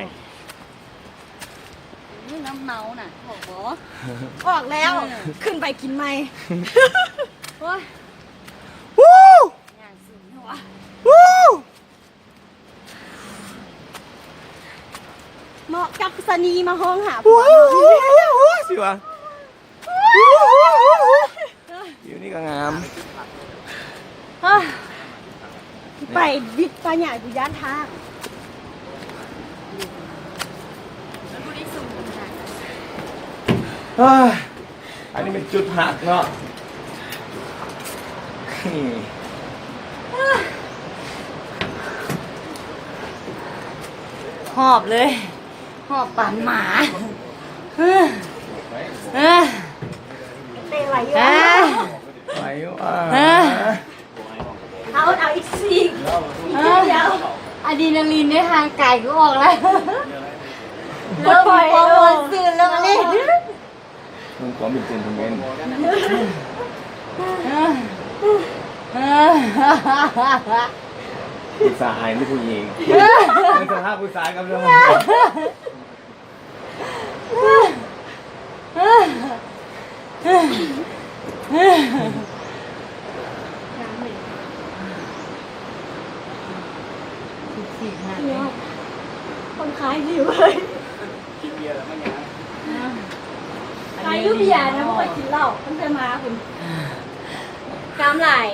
ອື ນ້ຳເມົານະ ອອກບໍ່? ອອກແລ້ວ ເອີ ຂຶ້ນໄປກິນໃໝ່ ໂອ້ຍ ວູ້ ຍ່າງສູງເນາະ ວູ້ ເໝາະກັບຊະນີມາຮ້ອງຫາຜົວ ວູ້ ເນາະ ວູ້ ຊິວ່າ ວິວນີ້ກໍງາມ ເອີ ໄປວິດປາຫຍັງ ກູຢ້ານທາງ ເອີ ອັນນີ້ເປັນຈຸດພັກເນາະ ຫອບເລີຍ. ຫອບປານໝາ ເອີ ເອີ ເຕະໄຫວຢູ່ ເອີ ໄຫວຢູ່ ເອີ ເອີ ເອົາ ເອົາອີກຊິ ອີກ ເອີ ດຽວ ອາດຣີນາລີນໃນຮ່າງກາຍກໍອອກແລ້ວ ປົດປ່ອຍ ເລີ່ມມີຄວາມມ່ວນຊື່ນແລ້ວນີ້ ເພີ່ມຄວາມເປັນເຈນເທິນແມນ ເອີ ເອີ ຜູ້ຊາຍຫຼືຜູ້ຍິງ ເອີ ເປັນສະພາບຜູ້ຊາຍກັບເລື່ອງ ສິບສີ່ ເນາະ ຜ່ອນຄາຍດີເວີຍ ກິນເບຍແລ້ວມັນຫຍັງ ອ່າ ຂາຍຢູ່ເບຍນະ ບໍ່ຄ່ອຍກິນເຫຼົ້າ ຕັ້ງແຕ່ມາພຸ້ນ ກ້າມຫຼາຍ.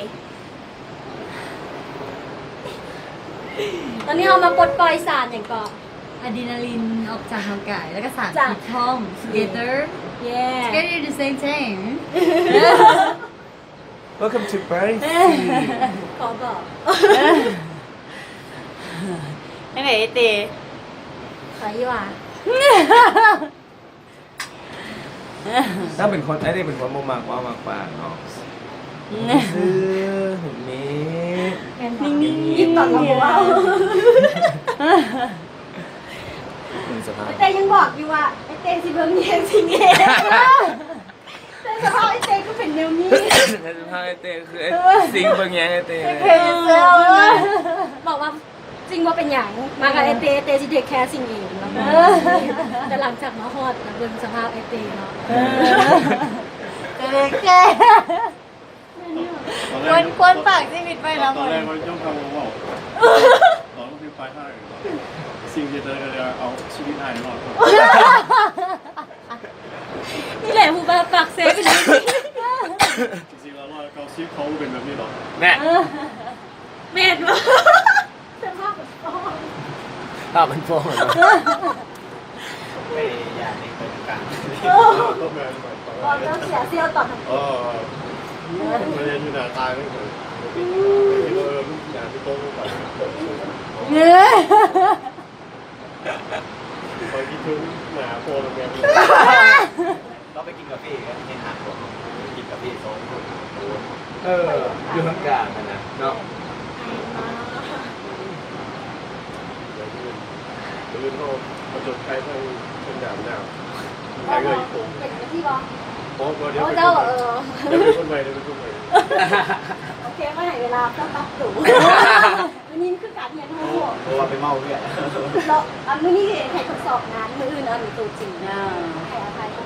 ຕອນນີ້ເຮົາມາປົດປ່ອຍສານຫຍັງເກາະ? ອາດຣີນາລີນອອກຈາກຮ່າງກາຍ ແລ້ວກໍສານ ຈາກ ທີ່ທ້ອງ together yeah together at the same time. Welcome to Paris. ຂໍບອກ ຈັ່ງໃດເອເຕ? ໄປຢູ່ຫວາ? ນາງເປັນຄົນ ອ້າຍເຕ້ເປັນຄົນບໍ່ມັກເວົ້າມັກປາກເນາະ ຊື່ໆ ຫຸບໝິບ ນິ່ງໆ ຕອນເຮົາເວົ້າ ເບິ່ງສະພາບ ອ້າຍເຕ້ຍັງບອກຢູ່ວ່າ ອ້າຍເຕ້ຊິເບິ່ງແຍງຊິງເອງ ແຕ່ສະພາບອ້າຍເຕ້ຄືເປັນແນວນີ້ ແຕ່ສະພາບອ້າຍເຕ້ຄືຊິງເບິ່ງແຍງອ້າຍເຕ້ ເພເຊອ ບອກວ່າ ຊິງບໍ່ເປັນຫຍັງ ມາກັບອ້າຍເຕ້ ເຕ້ຊິເທກແຄຊິງເອງ ແລ້ວກໍ ແຕ່ຫຼັງຈາກມາຮອດ ແລ້ວເບິ່ງສະພາບອ້າຍເຕ້ເນາະ ເອີ ເທກແຄ ຄວນ ຄວນຝາກຊີວິດໄວ້ນຳ ຕອນແລກວ່າຍ້ອນເຮົາເວົ້າ ຕອນທີ່ປາຍທາງ ສິ່ງທີ່ເດີນກໍເລີຍເອົາຊີວິດອ້າຍລອດ ນີ້ແຫຼະຜູ້ບ່າວປາກເຊ ເປັນຈັ່ງຊີ້ ຈິງໆ ແລ້ວຮ້ອຍເກົ້າສິບເຂົາເປັນແບບນີ້ເນາະ ແນ່ ເອີ ແມ່ນບໍ່? ພາບມັນຟ້ອງ ພາບມັນຟ້ອງ ໄປຢ່າງນີ້ໄປກາງ ເອີ ກໍແມ່ນ ເຈົ້າເສຍສ່ຽວຕອນນັ້ນ ເອີ ໄປເຮັດຢູ່ໜ້າຕາຍເລີຍ ເອີ ມັນຢ່າໄປຕົງໄປ ເອີ ຂ້ອຍຄິດເຖິງໜ້າພໍ່ແມ່ ເຮົາໄປກິນກາເຟກັນ ເຫັນຫາຂອງ ກິນກາເຟສອງຄົນ ເອີ ຢູ່ທາງກາງຫັ້ນນະເນາະ ມື້ອື່ນເຮົາຜະຈົນໄພທາງ ທາງດາບນ້ຳ ໄປເລີຍອີ່ໂປງ ເປັນທີ່ບໍ່? ບໍ່ ບໍ່ ດຽວ ໂອ້ ເປັນ ເຈົ້າ ຄົນໃໝ່ ເອີ ດຽວເປັນຄົນໃໝ່ ດຽວເປັນຄົນໃໝ່ ໂອເຄ ມາໃຫ້ເວລາເຈົ້າປັບປຸງ ມື້ນີ້ຄືການຮຽນຮູ້ ເພາະວ່າໄປເມົາເຮືອນ ເນາະ ອັນມື້ນີ້ໃຫ້ທົດສອບງານ ມື້ອື່ນເອົາໂຕຈິງ ອ່າ ໃຫ້ອະໄພ ເອີ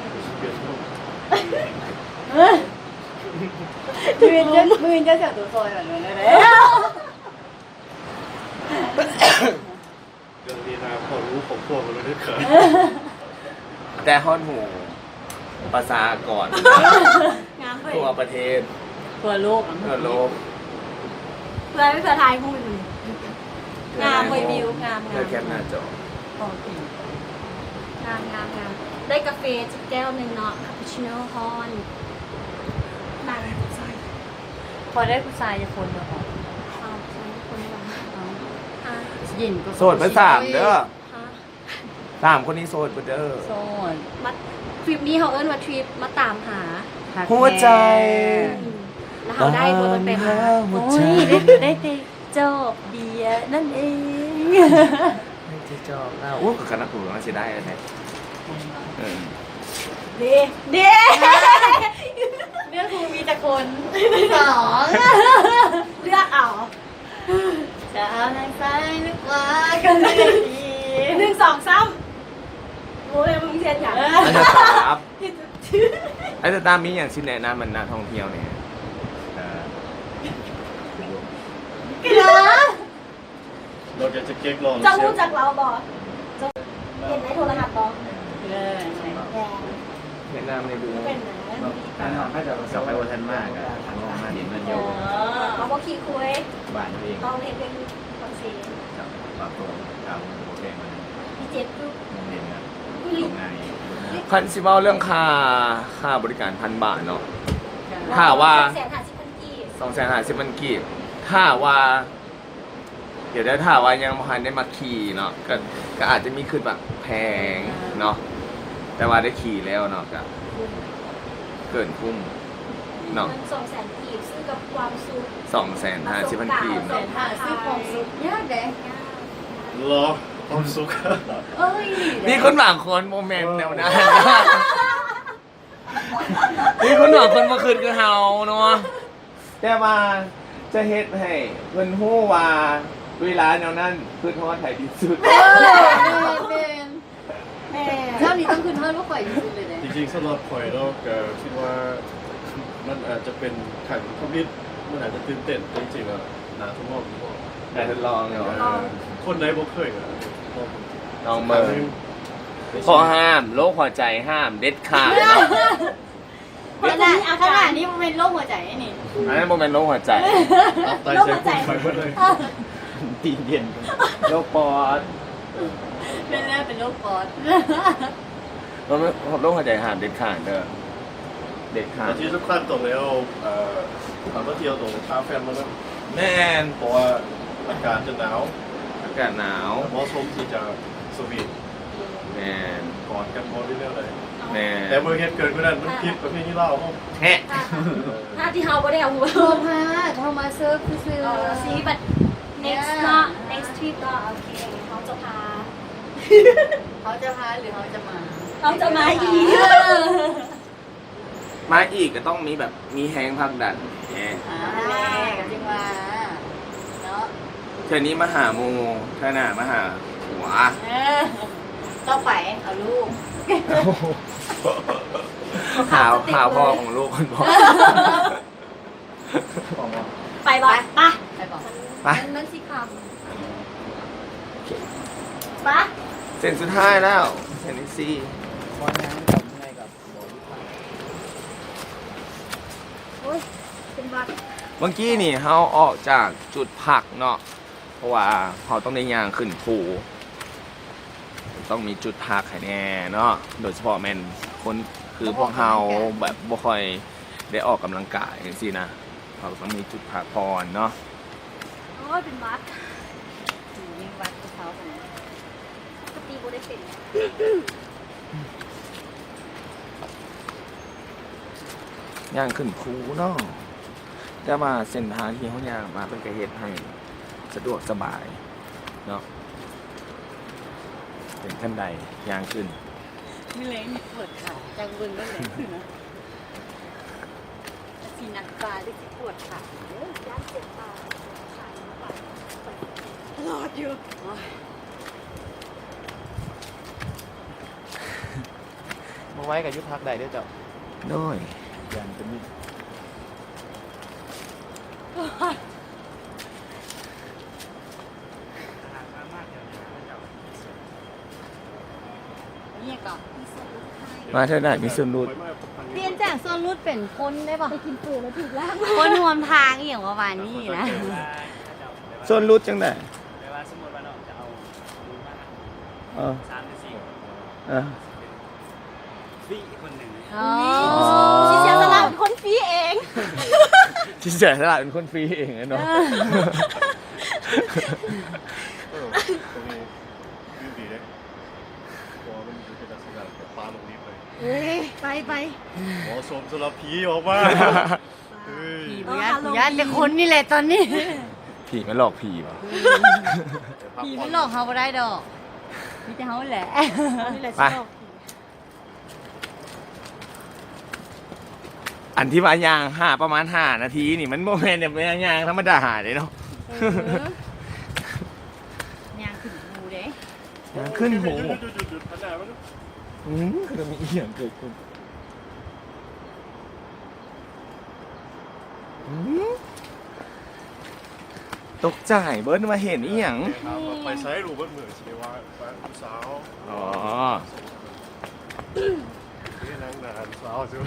ມື້ອື່ນເຈົ້າ ມື້ອື່ນເຈົ້າຊິເອົາໂຕຊ່ອຍ ແບບນັ້ນແຫຼະ ເລື່ອງນີ້ຫ້າມຮອດຫູຄອບຄົວເຂົາເດັດຂາດ ແຕ່ຮອດຫູປະຊາກອນ ງາມເວີຍ ທົ່ວປະເທດ ທົ່ວໂລກ ທົ່ວໂລກ ເພື່ອ ເພື່ອຖ່າຍຮູບ ງາມເວີຍ ວິວງາມໆ ເພື່ອແຄປໜ້າຈໍ ໂອເຄ ງາມໆໆ ໄດ້ກາເຟຈັກແກ້ວໜຶ່ງເນາະ ຄາປູຊິໂນຮ້ອນ ນັ່ງ ຂໍໄດ້ຜູ້ຊາຍຈັກຄົນບໍ່? ເອົາຜູ້ຊາຍຈັກຄົນບໍ່? ເອົາ ອ່າ ຍິງກໍ ໂສດເບິດສາມເດີ ຮະ? ສາມຄົນນີ້ໂສດເບິດເດີ ໂສດ ມາ ທຣິບນີ້ເຮົາເອີ້ນວ່າທຣິບມາຕາມຫາ ຮັກແທ້ ຫົວໃຈ ອືມ ແລ້ວເຮົາໄດ້ບໍ່ຕັ້ງແຕ່ມາ? ຕາມຫາຫົວໃຈ ໂອ້ຍ ໄດ້ ໄດ້ແຕ່ຈອກເບຍນັ້ນເອງ ໄດ້ແຕ່ຈອກລາວ ໂອ້ ກໍຂະໜາດຜູ້ມັນຊິໄດ້ແທ້ ເອີ ເດ້ ເດ້ ເລືອກຜູ້ມີຈັກຄົນ? ສອງ ເລືອກເອົາ ຈະເອົາທາງຊ້າຍຫຼືຂວາກໍເລືອກດີ ໜຶ່ງ ສອງ ສາມ ໂອ້ຍ ມຶງເຮັດຫຍັງ? ເອີ ອັນດາຕາມ ອັນດາຕາມມີຫຍັງຊິແນະນຳອັນນັກທ່ອງທ່ຽວແດ່? ເອີ ກິລາ ນອກຈາກຈະເກັກລອງ ເຈົ້າຮູ້ຈັກລາວບໍ່? ເຈົ້າເຫັນໃນໂທລະທັດບໍ່? ເອີ ແມ່ນ ແນະນຳໃຫ້ເບິ່ງ ເປັນຫຍັງ? ເນາະ ອັນນັ້ນເຂົາເຈົ້າກໍ ກັບໄປບໍ່ທັນມາກໍມາເຫັນມັນຢູ່ ອໍ ເຮົາບໍ່ຂີ້ຄຸຍ ບ້ານເຮົາເອງ ເຮົາເຮັດວຽກຢູ່ຝຣັ່ງເສດ ເຈົ້າ ປາກໂປ່ງ ເຈົ້າ ບໍ່ແພງປານໃດ ມີເຈັດຢູ່ ໂຮງຮຽນກໍ ອີ່ຫຼີ ເຂົ້າງ່າຍຢູ່ ຄັນຊິເວົ້າເລື່ອງຄ່າ ຄ່າບໍລິການພັນບາດເນາະ ຖ້າວ່າ ສອງແສນຫ້າສິບພັນກີບ ສອງແສນຫ້າສິບພັນກີບ ຖ້າວ່າ ດຽວ ດຽວຖ້າວ່າຍັງບໍ່ທັນໄດ້ມາຂີ່ເນາະ ກໍ ກໍອາດຈະມີຄິດວ່າແພງເນາະ ແຕ່ວ່າໄດ້ຂີ່ແລ້ວເນາະ ກໍເກີນຄຸ້ມເນາະ ເງິນສອງແສນກີບຊື້ກັບຄວາມສຸກ ສອງແສນຫ້າສິບພັນກີບເນາະ ສອງແສນຫ້າຊື້ຄວາມສຸກຍາກເດ້ ເນາະ ຄວາມສຸກ ເອີຍ ມີຄົນບາງຄົນບໍ່ແມ່ນແນວນັ້ນ ມີຄົນບາງຄົນບໍ່ຄິດຄືເຮົາເນາະ ແຕ່ວ່າຈະເຮັດໃຫ້ເພິ່ນຮູ້ວ່າເວລາແນວນັ້ນຄິດຮອດໃຜທີ່ສຸດ ເອີ ແມ່ນ ແມ່ນ ແມ່ນ ເຈົ້ານີ້ຕ້ອງຄິດຮອດພວກຂ້ອຍທີ່ສຸດເລີຍເດ້ ຈິງໆ ສຳລັບຂ້ອຍເນາະ ກໍຄິດວ່າມັນອາດຈະເປັນຂັ້ນທຳອິດ ມັນອາດຈະຕື່ນເຕັ້ນ ແຕ່ຈິງໆ ແລ້ວໜ້າທົດລອງຢູ່ ໜ້າທົດລອງຢູ່ ເອີ ຄົນໃດບໍ່ເຄີຍກໍລອງເບິ່ງ ລອງເບິ່ງ ຂໍ້ຫ້າມ ໂລກຫົວໃຈຫ້າມເດັດຂາດເນາະ ຂະໜາດ ຂະໜາດນີ້ບໍ່ແມ່ນໂລກຫົວໃຈນີ້ ອັນນັ້ນບໍ່ແມ່ນໂລກຫົວໃຈ ຕັບໄຕໄສ້ພຸ້ງໄປເບິດເລີຍ ຕີນເຢັນ ໂລກປອດ ແມ່ນແລ້ວ ເປັນໂລກປອດ ໂລກ ໂລກຫົວໃຈຫ້າມເດັດຂາດເດີ ເດັດຂາດ ແຕ່ທີ່ສຳຄັນຕ້ອງໄດ້ເອົາ ເອີ ຖ້າມາທ່ຽວຕ້ອງໄດ້ພາແຟນມານຳ ແມ່ນ ເພາະວ່າອາກາດຈະໜາວ ອາກາດໜາວ ເໝາະສົມທີ່ຈະສະຫວີດ ແມ່ນ ກອດກັນບໍ່ ຫຼືແນວໃດ ແນ່ ແຕ່ມື້ເຮັດເກີດມື້ນັ້ນມັນຜິດປະເພນີລາວເຮົາແທ້. ພາດທີ່ເຮົາບໍ່ໄດ້ເອົາຫົວ ບໍ່ພາດ ເຮົາມາເຊີບຊື່ໆ. ເອີ ຊີວິດບັດ next ເນາະ next trip ເນາະ. ໂອເຄ ເຮົາຈະພາ ເຮົາຈະພາ ຫຼື ເຮົາຈະມາ ເຮົາຈະມາອີກ. ມາອີກກໍຕ້ອງມີແບບ ມີແຮງຜັກດັນແນ່. ອ່າ ຈັ່ງວ່າເນາະ ເທື່ອນີ້ມາຫາໝູ່ ເທື່ອໜ້າມາຫາຜົວ. ເອີ ຕໍ່ໄປເອົາລູກ. ຫາ ຫາພໍ່ຂອງລູກກ່ອນບໍ? ໄປບໍ່? ໄປ ໄປບໍ່? ໄປ ມັນ ມັນຊິຄ່ຳ. ໄປ ເສັ້ນສຸດທ້າຍແລ້ວ ເສັ້ນທີສີ່. ໂອ້ຍ ເປັນຫວັດ. ເມື່ອກີ້ນີ້ເຮົາອອກຈາກຈຸດພັກເນາະ ເພາະວ່າເຮົາຕ້ອງໄດ້ຍ່າງຂຶ້ນພູ ຕ້ອງມີຈຸດພັກໃຫ້ແນ່ເນາະ ໂດຍສະເພາະແມ່ນຄົນຄືພວກເຮົາ ແບບບໍ່ຄ່ອຍໄດ້ອອກກຳລັງກາຍຈັ່ງຊີ້ນະ ເຮົາຕ້ອງມີຈຸດພັກຜ່ອນເນາະ. ໂອ້ຍ ເປັນຫວັດ ເປັນຫວັດແຕ່ເຊົ້າພຸ້ນນະ ປົກກະຕິບໍ່ໄດ້ເປັນ. ຍ່າງຂຶ້ນພູເນາະ ແຕ່ວ່າເສັ້ນທາງທີ່ເຮົາຍ່າງມາ ເພິ່ນກໍເຮັດໃຫ້ສະດວກສະບາຍເນາະ ເປັນຂັ້ນໄດຍ່າງຂຶ້ນ. ມື້ແລງນີ້ປວດຂາ ຈັ່ງເບິ່ງນັ້ນແຫຼະ ຄືນະ ຊິນັກບາດ ຫຼື ຊິປວດຂາ. ໂອ້ຍ ຢ້ານເຈັບຕາ ຂາຍໄປ ຕະຫຼອດຢູ່. ໂອ້ຍ ບໍ່ໄຫວກໍຢຸດພັກໄດ້ເດີ້ເຈົ້າ. ໂດຍ ຢ້ານເປັນ ມາເທື່ອໃດມີສ່ວນຫຼຸດ. ປ່ຽນຈາກສ່ວນຫຼຸດເປັນພົນໄດ້ບໍ່? ໄປກິນປູແລ້ວຖືກລາກ ພົນຮ່ວມທາງອີ່ຫຍັງປະມານນີ້ນະ. ສ່ວນຫຼຸດຈັ່ງໃດ? ແບບວ່າສົມມຸດວ່ານ້ອງຈະເອົາ ເອີ ສາມຫຼືສີ່ຄົນ ເອີ ເປັນຟຣີຄົນໜຶ່ງ. ອໍ ຊິເສຍສະຫຼະເປັນຄົນຟຣີເອງ ຊິເສຍສະຫຼະເປັນຄົນຟຣີເອງເນາະ. ເອີ ເອີ ຕົງນີ້ ດີເດ້ ເພາະວ່າມັນເປັນລັກສະນະແບບປ່າລົກດິບເລີຍ. ເອີຍ ໄປ ໄປ ເໝາະສົມສຳລັບຜີອອກມາ. ເອີຍ ຜີບໍ່ຢ້ານ ກູຢ້ານແຕ່ຄົນນີ້ແຫຼະຕອນນີ້. ຜີມາຫຼອກຜີບໍ? ຜີມັນຫຼອກເຮົາບໍ່ໄດ້ດອກ ມີແຕ່ເຮົາແຫຼະ ເຮົານີ້ແຫຼະຊິຫຼອກຜີ. ອັນທີ່ວ່າຍ່າງຫາປະມານຫ້ານາທີນີ້ ມັນບໍ່ແມ່ນແບບຍ່າງທຳມະດາເດ້ເນາະ. ເອີ ຍ່າງຂຶ້ນພູເດ້ ຍ່າງຂຶ້ນພູ. ອືມ ຄືມີອີ່ຫຍັງເກີດຂຶ້ນ. ອືມ ຕົກໃຈເບິດວ່າເຫັນອີ່ຫຍັງ. ຖາມວ່າໄປໃສ ຮູ້ເບິດມື້ ຊິໄດ້ວ່າໄປຫາຜູ້ສາວ. ອໍ ເຮັດຫຍັງນະ ຜູ້ສາວຊິ ກູ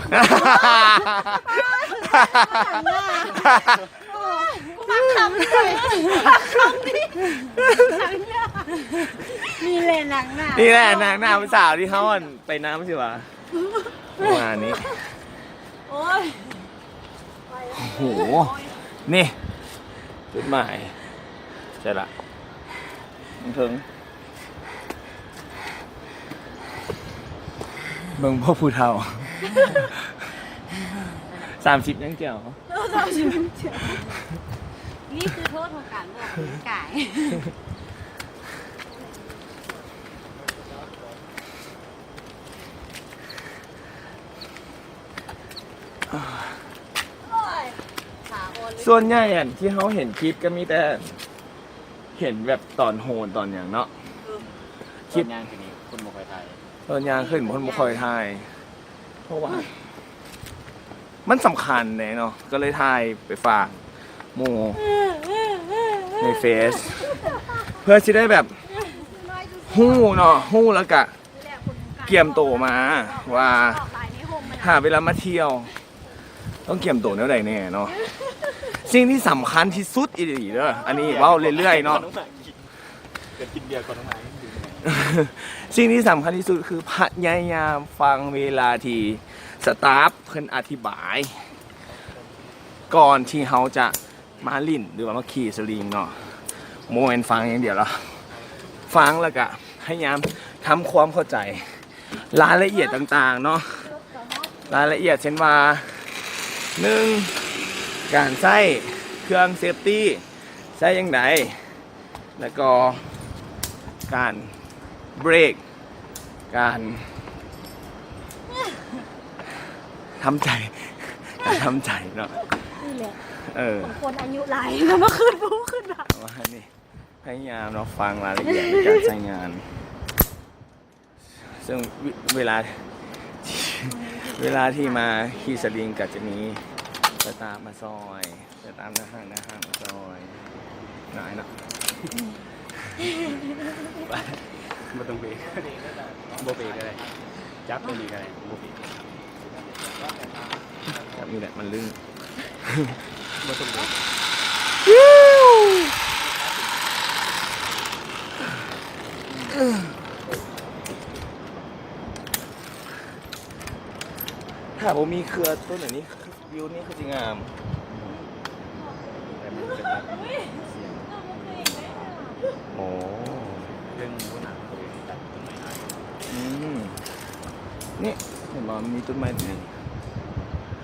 ມັກຄຳນີ້ ມັກຄຳນີ້ ນີ້ແຫຼະໜັງໜ້າ ນີ້ແຫຼະໜັງໜ້າຜູ້ສາວທີ່ເຮົາ ອັນ ໄປນຳຊິວ່າ ປະມານນີ້. ໂອ້ຍ ໂອ້ໂຫ ນີ້ຈຸດໝາຍ ໃຊ່ລະ ເທິງ ເບິ່ງພວກຜູ້ເຖົ້າ ສາມສິບຍັງແຈ່ວ ສາມສິບຍັງແຈ່ວ. ນີ້ຄືໂທດຂອງການອອກກຳລັງກາຍ. ສ່ວນໃຫຍ່ອັນທີ່ເຮົາເຫັນຄລິບກໍມີແຕ່ເຫັນແບບຕອນໂຫນຕອນຫຍັງເນາະ. ເອີ ຄລິບ ຕອນຍ່າງຂຶ້ນນີ້ຄົນບໍ່ຄ່ອຍຖ່າຍ ຕອນຍ່າງຂຶ້ນຄົນບໍ່ຄ່ອຍຖ່າຍ ເພາະວ່າມັນສຳຄັນເດ້ເນາະ ກໍເລີຍຖ່າຍໄປຝາກໝູ່ໃນເຟສ ເພື່ອຊິໄດ້ແບບຮູ້ເນາະ ຮູ້ແລ້ວກະ ກຽມໂຕມາວ່າ ຫາເວລາມາທ່ຽວ ຕ້ອງກຽມໂຕແນວໃດແນ່ເນາະ. ສິ່ງທີ່ສຳຄັນທີ່ສຸດອີ່ຫຼີເດີ ອັນນີ້ເວົ້າເລື້ອຍໆເນາະ ກິນເບຍກ່ອນ ສິ່ງທີ່ສຳຄັນທີ່ສຸດຄືພະຍາຍາມຟັງເວລາທີ່ສະຕາຟເພິ່ນອະທິບາຍ ກ່ອນທີ່ເຮົາຈະ ມາຫຼິ້ນ ຫຼືວ່າມາຂີ່ສະລິງເນາະ ບໍ່ແມ່ນຟັງຢ່າງດຽວລະ ຟັງແລ້ວກະພະຍາຍາມທຳຄວາມເຂົ້າໃຈ ລາຍລະອຽດຕ່າງໆເນາະ ລາຍລະອຽດເຊັ່ນວ່າ ໜຶ່ງ ການໃຊ້ເຄື່ອງເຊຟຕີ ໃຊ້ຈັ່ງໃດ ແລ້ວກໍການເບຣກ ການທຳໃຈ ການທຳໃຈເນາະ ນີ້ແຫຼະ ເອີ ຂອງຄົນອາຍຸຫຼາຍ ແລ້ວມາຂຶ້ນພູຂຶ້ນຜາ ປະມານນີ້ ພະຍາຍາມເນາະ ຟັງລາຍລະອຽດໃນການໃຊ້ງານ ເຊິ່ງເວລາ ເວລາທີ່ມາຂີ່ສະລິງກໍຈະມີສະຕາຟມາຊ່ອຍ ສະຕາຟໜ້າຮ້ານ ໜ້າຮ້ານມາຊ່ອຍຫຼາຍເນາະ ບໍ່ຕ້ອງເບຣກ ບໍ່ເບຣກກໍໄດ້ ຈັບຕົວນີ້ກໍໄດ້ ບໍ່ເບຣກ ແບບນີ້ແຫຼະມັນລື່ນ ບໍ່ສົມບູນ ຖ້າບໍ່ມີເຄືອຕົ້ນອັນນີ້ ວິວນີ້ຄືຊິງາມ ແຕ່ມັນຈະຕັດສຽງ ໂອ້ ເລື່ອງບໍ່ໜັກເລີຍ ຕັດຕົ້ນໄມ້ໄດ້ ອືມ ນີ້ເຫັນບໍ່ ມີຕົ້ນໄມ້ຕົວນີ້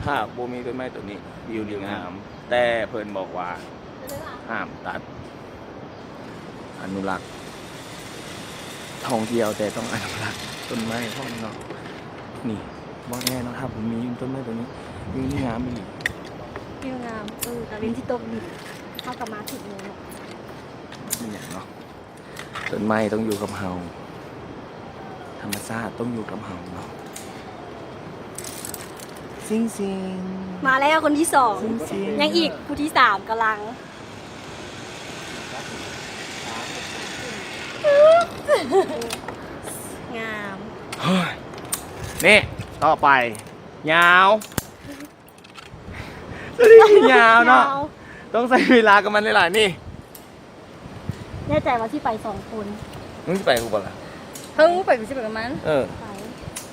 ຖ້າບໍ່ມີຕົ້ນໄມ້ຕົວນີ້ ວິວນີ້ງາມ ແຕ່ເພິ່ນບອກວ່າຫ້າມຕັດ ອະນຸລັກ ທ່ອງທ່ຽວ ແຕ່ຕ້ອງອະນຸລັກຕົ້ນໄມ້ພ້ອມເນາະ ນີ້ ບໍ່ແນ່ເນາະ ຖ້າບໍ່ມີຕົ້ນໄມ້ຕົວນີ້ ວິວນີ້ງາມອີ່ຫຼີ ວິວງາມ ເອີ ຕາເວັນຊິຕົກດິນ ເຮົາກໍມາຖືກໂມງເນາະ ແມ່ນຫຍັງເນາະ ຕົ້ນໄມ້ຕ້ອງຢູ່ກັບເຮົາ ທຳມະຊາດຕ້ອງຢູ່ກັບເຮົາເນາະ ຊິງຊິງ ມາແລ້ວຄົນທີສອງ ຊິງຊິງ ຍັງອີກຜູ້ທີສາມກຳລັງ ງາມ ເຮີ້ຍ ນີ້ ຕໍ່ໄປ ຍາວ ຍາວເນາະ ຍາວ ຕ້ອງໃຊ້ເວລາກັບມັນຫຼາຍໆ ນີ້ ແນ່ໃຈວ່າຊິໄປສອງຄົນ ມຶງຊິໄປກູບໍ່ລະ? ເຮີ້ຍ ໄປ ກູຊິໄປກັບມັນ ເອີ ໄປ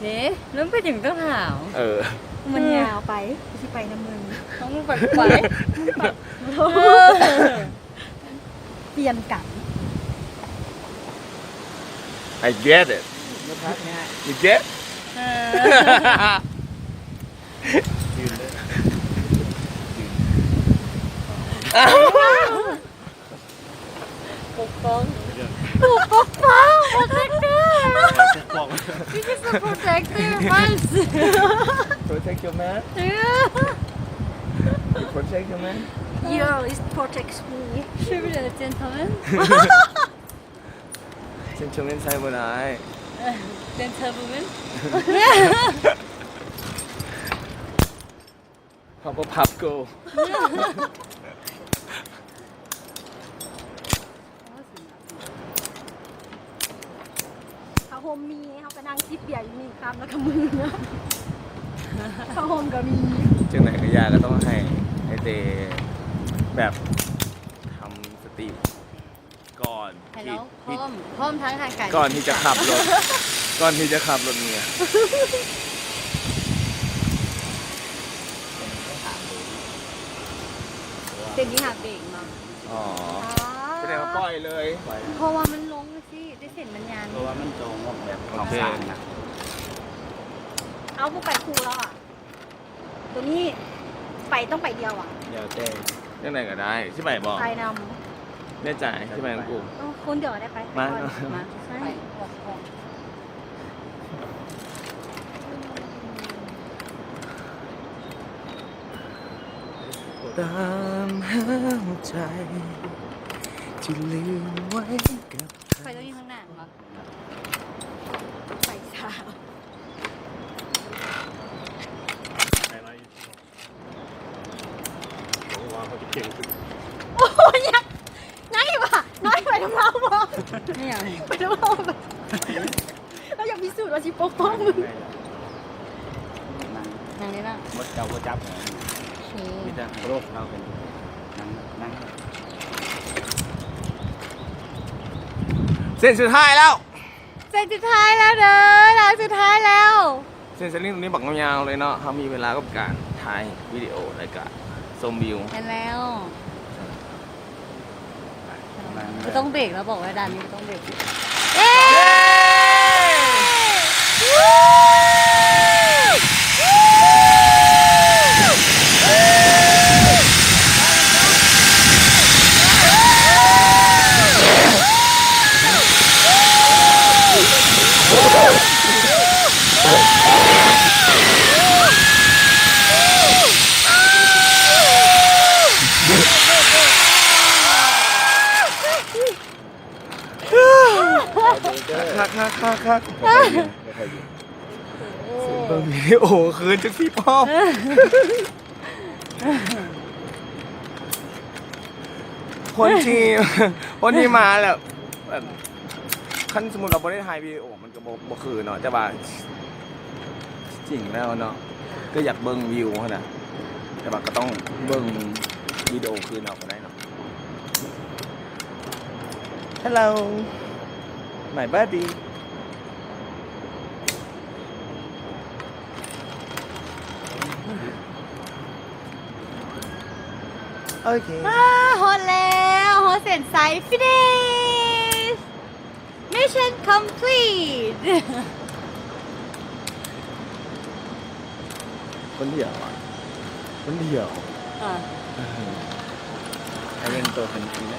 ເດ້ ແລ້ວໄປຫຍັງຕ້ອງຖາມ ເອີ ມັນຍາວໄປ ກູຊິໄປນຳມຶງ ເອົາ ມຶງໄປ ກູໄປ ມຶງໄປ ເອີ ປ່ຽນກັນ I get it. You get? ເອີ ປົກປ້ອງ ຜູ້ປົກປ້ອງ protector. This is a protector. Protect your man. Yeah. You protect your man. Yeah, it protects me. Should be a gentleman. Gentleman ໃຊ້ບໍ່ໄດ້ Gentlewoman. Powerpuff Girl. ຜ້າຫົ່ມມີ ເຮົາກໍນັ່ງຈິບເບຍຢູ່ນີ້ ຄ່ຳແລ້ວກໍມື ຜ້າຫົ່ມກໍມີ ຈັ່ງໃດກໍຢ່າ ກໍຕ້ອງໃຫ້ ໃຫ້ເຕ ແບບ ທຳສະຕິ ກ່ອນທີ່ Hello ພ້ອມ ພ້ອມທາງຮ່າງກາຍ ກ່ອນທີ່ຈະຂັບລົດ ກ່ອນທີ່ຈະຂັບລົດເມຍ ເປັນທີ່ຫາເບງເນາະ ອໍ ອໍ ສະແດງວ່າປ່ອຍເລີຍ ເພາະວ່າມັນລົງຊີ້ ໄດ້ເສັ້ນມັນຍານ ເພາະວ່າມັນຕົງແບບ ໂອເຄ ຂອງສານນະ ເອົາ ບໍ່ໄປຄູ່ແລ້ວອະ. ໂຕນີ້ໄປ ຕ້ອງໄປດຽວຫວາ? ແລ້ວແຕ່ ຈັ່ງໃດກໍໄດ້ ຊິໄປບໍ່? ໄປນຳ ແນ່ໃຈ ຊິໄປນຳກູ? ເອີ ຄົນດຽວກໍໄດ້ ໄປ ມາ ໄປກ່ອນ ມາ ໄປ ອອກ ອອກ ຕາມຫາຫົວໃຈທີ່ລືມໄວ້ກັບ ໄປຕົງນີ້ຂ້າງໜ້າບໍ່? ໄປສາວ ວ່າເຂົາຈະເກັ່ງຂຶ້ນ ໂອ້ຍ ຍັງ ຍັງອີກວ່າ ນ້ອຍໄປນຳເຮົາບໍ່? ໄມ່ຫຍັງ ໄປນຳເຮົາບໍ່? ລາວຢາກພິສູດວ່າຊິປົກປ້ອງມຶງ ນັ່ງ ນັ່ງນີ້ນະ ໝົດເຈົ້າບໍ່ຈັບ ໂອເຄ ມີແຕ່ໂລກເຮົາເປັນ ນັ່ງ ນັ່ງ ເສັ້ນສຸດທ້າຍແລ້ວ ເສັ້ນສຸດທ້າຍແລ້ວເດີ ທາງສຸດທ້າຍແລ້ວ ເສັ້ນສະລິງຕົງນີ້ບັກຍາວເລີຍເນາະ ເຮົາມີເວລາກັບການຖ່າຍວິດີໂອ ແລະກະຊົມວິວ ແມ່ນແລ້ວ ບໍ່ຕ້ອງເບຣກ ລາວບອກວ່າດ່ານນີ້ບໍ່ຕ້ອງເບຣກ ເຢ້ ເຢ້ ຄັກໆໆໆ ເບິ່ງວິດີໂອຄືນຈັກສີ່ຮອບ. ຄົນທີ່ ຄົນທີ່ມາແລ້ວ ແບບ ຄັນສົມມຸດວ່າບໍ່ໄດ້ຖ່າຍວິດີໂອ ມັນກໍບໍ່ ບໍ່ຄືເນາະ ແຕ່ວ່າ ທີ່ຈິງແລ້ວເນາະ ກໍຢາກເບິ່ງວິວຫັ້ນນະ ແຕ່ວ່າກໍຕ້ອງເບິ່ງວິດີໂອຄືນເອົາກໍໄດ້ເນາະ. Hello my buddy. ໂອເຄ ອາ ຮອດແລ້ວ ຮອດເສັ້ນໄຊ finish mission complete. ຄົນດຽວອະ ຄົນດຽວ ອາ ເອີ ໃຫ້ເບິ່ງໂຕຄັນນີ້ແຫຼະ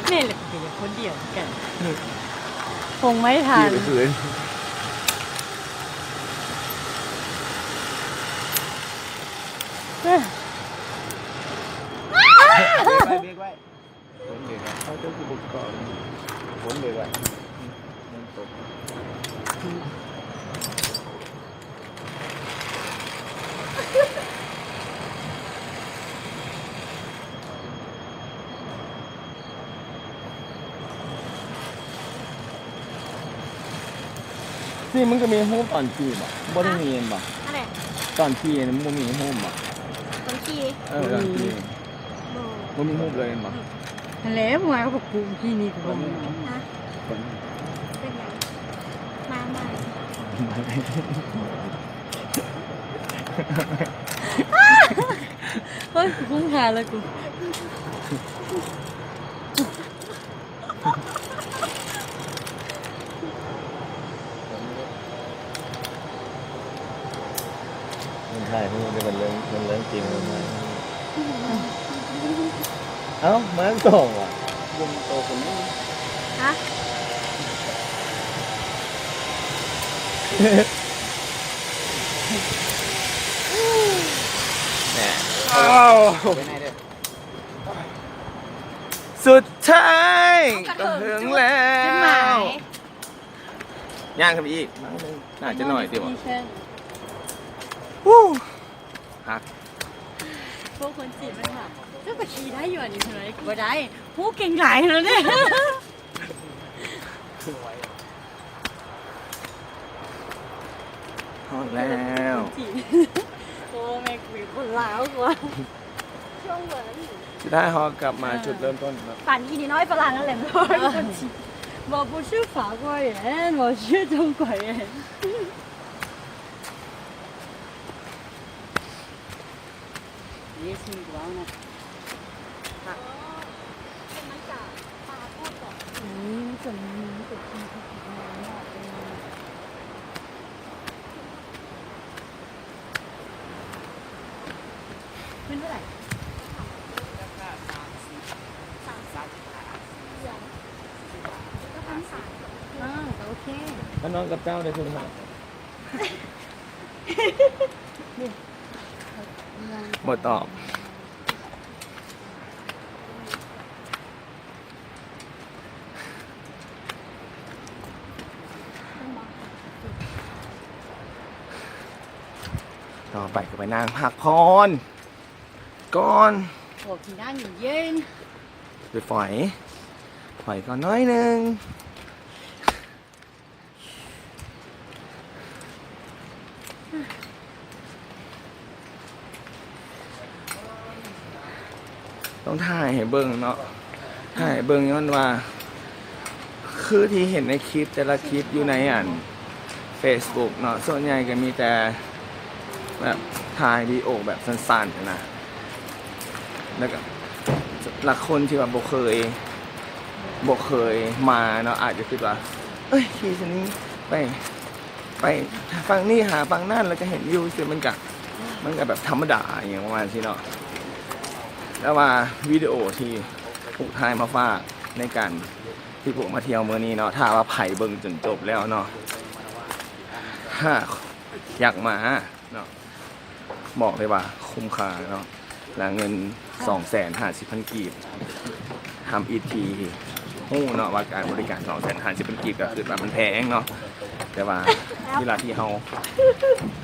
ແມ່ນແຫຼະ ຂ້ອຍກໍຢາກຄົນດຽວຄືກັນ ຄົງໄມ່ທັນ ເບຣກໄວ້ ເບຣກໄວ້. ຄົນເດ ເຂົາເຈົ້າຄືບຸກກອນ ຄົນເດວ່າ ມັນຕົກ ນີ້ມັນກໍມີຮູບຕອນຂີ່ບໍ່? ບໍ່ໄດ້ມີແມ່ນບໍ່? ອັນໃດ? ຕອນຂີ່ມັນບໍ່ມີຮູບບໍ່? ຕອນຂີ່? ເອີ ຕອນຂີ່ ບໍ່ ບໍ່ມີຮູບເລີຍແມ່ນບໍ່? ອືມ ຫັ້ນແຫຼະ ເມື່ອວານເຂົາກໍປູທີ່ນີ້ກໍບໍ່ມີ. ຮະ? ເປັນຫຍັງ? ມາໃໝ່ ໂອ້ຍ ກຸກຸ້ງຫາແລ້ວກູ. ມັນຖ່າຍຮູບ ແຕ່ມັນເລື່ອງ ມັນເລື່ອງຈິງ ມັນຖ່າຍຮູບ. ເອົ້າ ມາທັງສອງຫວາ? ບໍ່ມີໂຕຄົນນີ້. ຮະ? ແນ່ ອ້າວ ໄປໄຫນເດີ? ສຸດທ້າຍກໍເຖິງແລ້ວ. ຍ່າງຂຶ້ນໄປອີກ ໜ້າຈະໜ້ອຍຕິວະ. ຮູ້ ຮັກ ພວກຄົນຈີນມັນວ່າ ເຈົ້າກໍຂີ່ໄດ້ຢູ່ອັນນີ້ ເທົ່າໃດກໍບໍ່ໄດ້ ຮູ້ເກັ່ງຫຼາຍແລ້ວເດ້. ຮອດແລ້ວ ຄົນຈີນ ໂອ້ ແມ່ນ ກູເປັນຄົນລາວກວ່າ. ສຸດທ້າຍເຮົາກັບມາ ເອີ ຈຸດເລີ່ມຕົ້ນເນາະ. ຝັນອີ່ນ້ອຍຝຣັ່ງນັ້ນແຫຼະ ເອີ ຄົນຈີນ 我不是法国人，我是中国人。ເງິນເທົ່າໃດ? ສາມສິບ ສາມສິບ ເອີ ກໍພັນສາມ ກໍໂອເຄ ກໍໂອເຄ. ມານອນກັບເຈົ້າໄດ້ເຖິງຫາ ບໍ່ຕອບ. ຕໍ່ໄປກໍໄປນັ່ງພັກຜ່ອນກ່ອນ ຂໍກິນນ້ຳເຢັນໆ ໄປຝອຍ ຝອຍກ່ອນໜ້ອຍໜຶ່ງ. ຕ້ອງຖ່າຍໃຫ້ເບິ່ງເນາະ ຖ່າຍໃຫ້ເບິ່ງຍ້ອນວ່າ ຄືທີ່ເຫັນໃນຄລິບ ແຕ່ລະຄລິບຢູ່ໃນອັນເຟສບຸກເນາະ ສ່ວນໃຫຍ່ກໍມີແຕ່ແບບຖ່າຍວິດີໂອແບບສັ້ນໆນະ ແລ້ວກໍ ລະຄົນທີ່ວ່າບໍ່ເຄີຍ ບໍ່ເຄີຍມາເນາະ ອາດຈະຄິດວ່າ ເອີຍ ຂີ່ຊະນີ້ໄປ ໄປຝັ່ງນີ້ຫາຝັ່ງນັ້ນ ແລ້ວກໍເຫັນວິວຊື່ ມັນກະ ມັນກະແບບທຳມະດາອີ່ຫຍັງປະມານຊີ້ເນາະ. ແຕ່ວ່າວິດີໂອທີ່ພວກຖ່າຍມາຝາກໃນການທີ່ພວກມາທ່ຽວມື້ນີ້ເນາະ ຖ້າວ່າໃຜເບິ່ງຈົນຈົບແລ້ວເນາະ ຫາກຢາກມາເນາະ ບອກເລີຍວ່າຄຸ້ມຄ່າເນາະ. ແລະເງິນສອງແສນຫ້າສິບພັນກີບ ທຳອິດທີ່ຮູ້ເນາະວ່າການບໍລິການສອງແສນຫ້າສິບພັນກີບ ກໍຄືວ່າມັນແພງເນາະ ແຕ່ວ່າເວລາທີ່ເຮົາ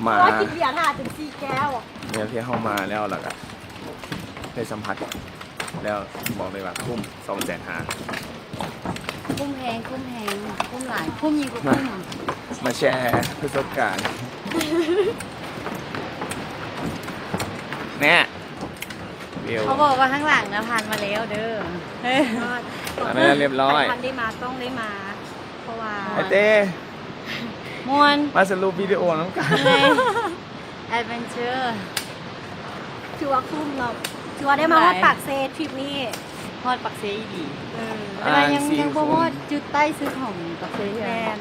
ມາ ມາກິນເບຍຖ້າຈົນສີ່ແກ້ວ ເວລາທີ່ເຮົາມາແລ້ວ ແລ້ວກໍໄດ້ສຳຜັດ ແລ້ວບອກເລີຍວ່າຄຸ້ມ ສອງແສນຫ້າ. ຄຸ້ມແຮງ ຄຸ້ມແຮງ ຄຸ້ມຫຼາຍ ຄຸ້ມຍິ່ງກວ່າຄຸ້ມ. ມາແຊປະສົບການ ແນ່ ວິວ ເຂົາບອກວ່າຂ້າງຫຼັງນະຜ່ານມາແລ້ວເດີ. ເອີ ມາແລ້ວຮຽບຮ້ອຍ ໃຜທັນໄດ້ມາຕ້ອງໄດ້ມາ ເພາະວ່າ ໄອເຕ້ ມ່ວນ ມາສະຫຼຸບວິດີໂອນຳກັນ ແອດເວັນເຈີ ຖືວ່າຄຸ້ມເນາະ ຖືວ່າໄດ້ມາຮອດປາກເຊທຣິບນີ້ ຮອດປາກເຊອີ່ຫຼີ. ເອີ ແຕ່ວ່າຍັງ ຍັງບໍ່ຮອດຈຸດໃຕ້ສຸດຂອງປາກເຊເທື່ອ. ແມ່ນ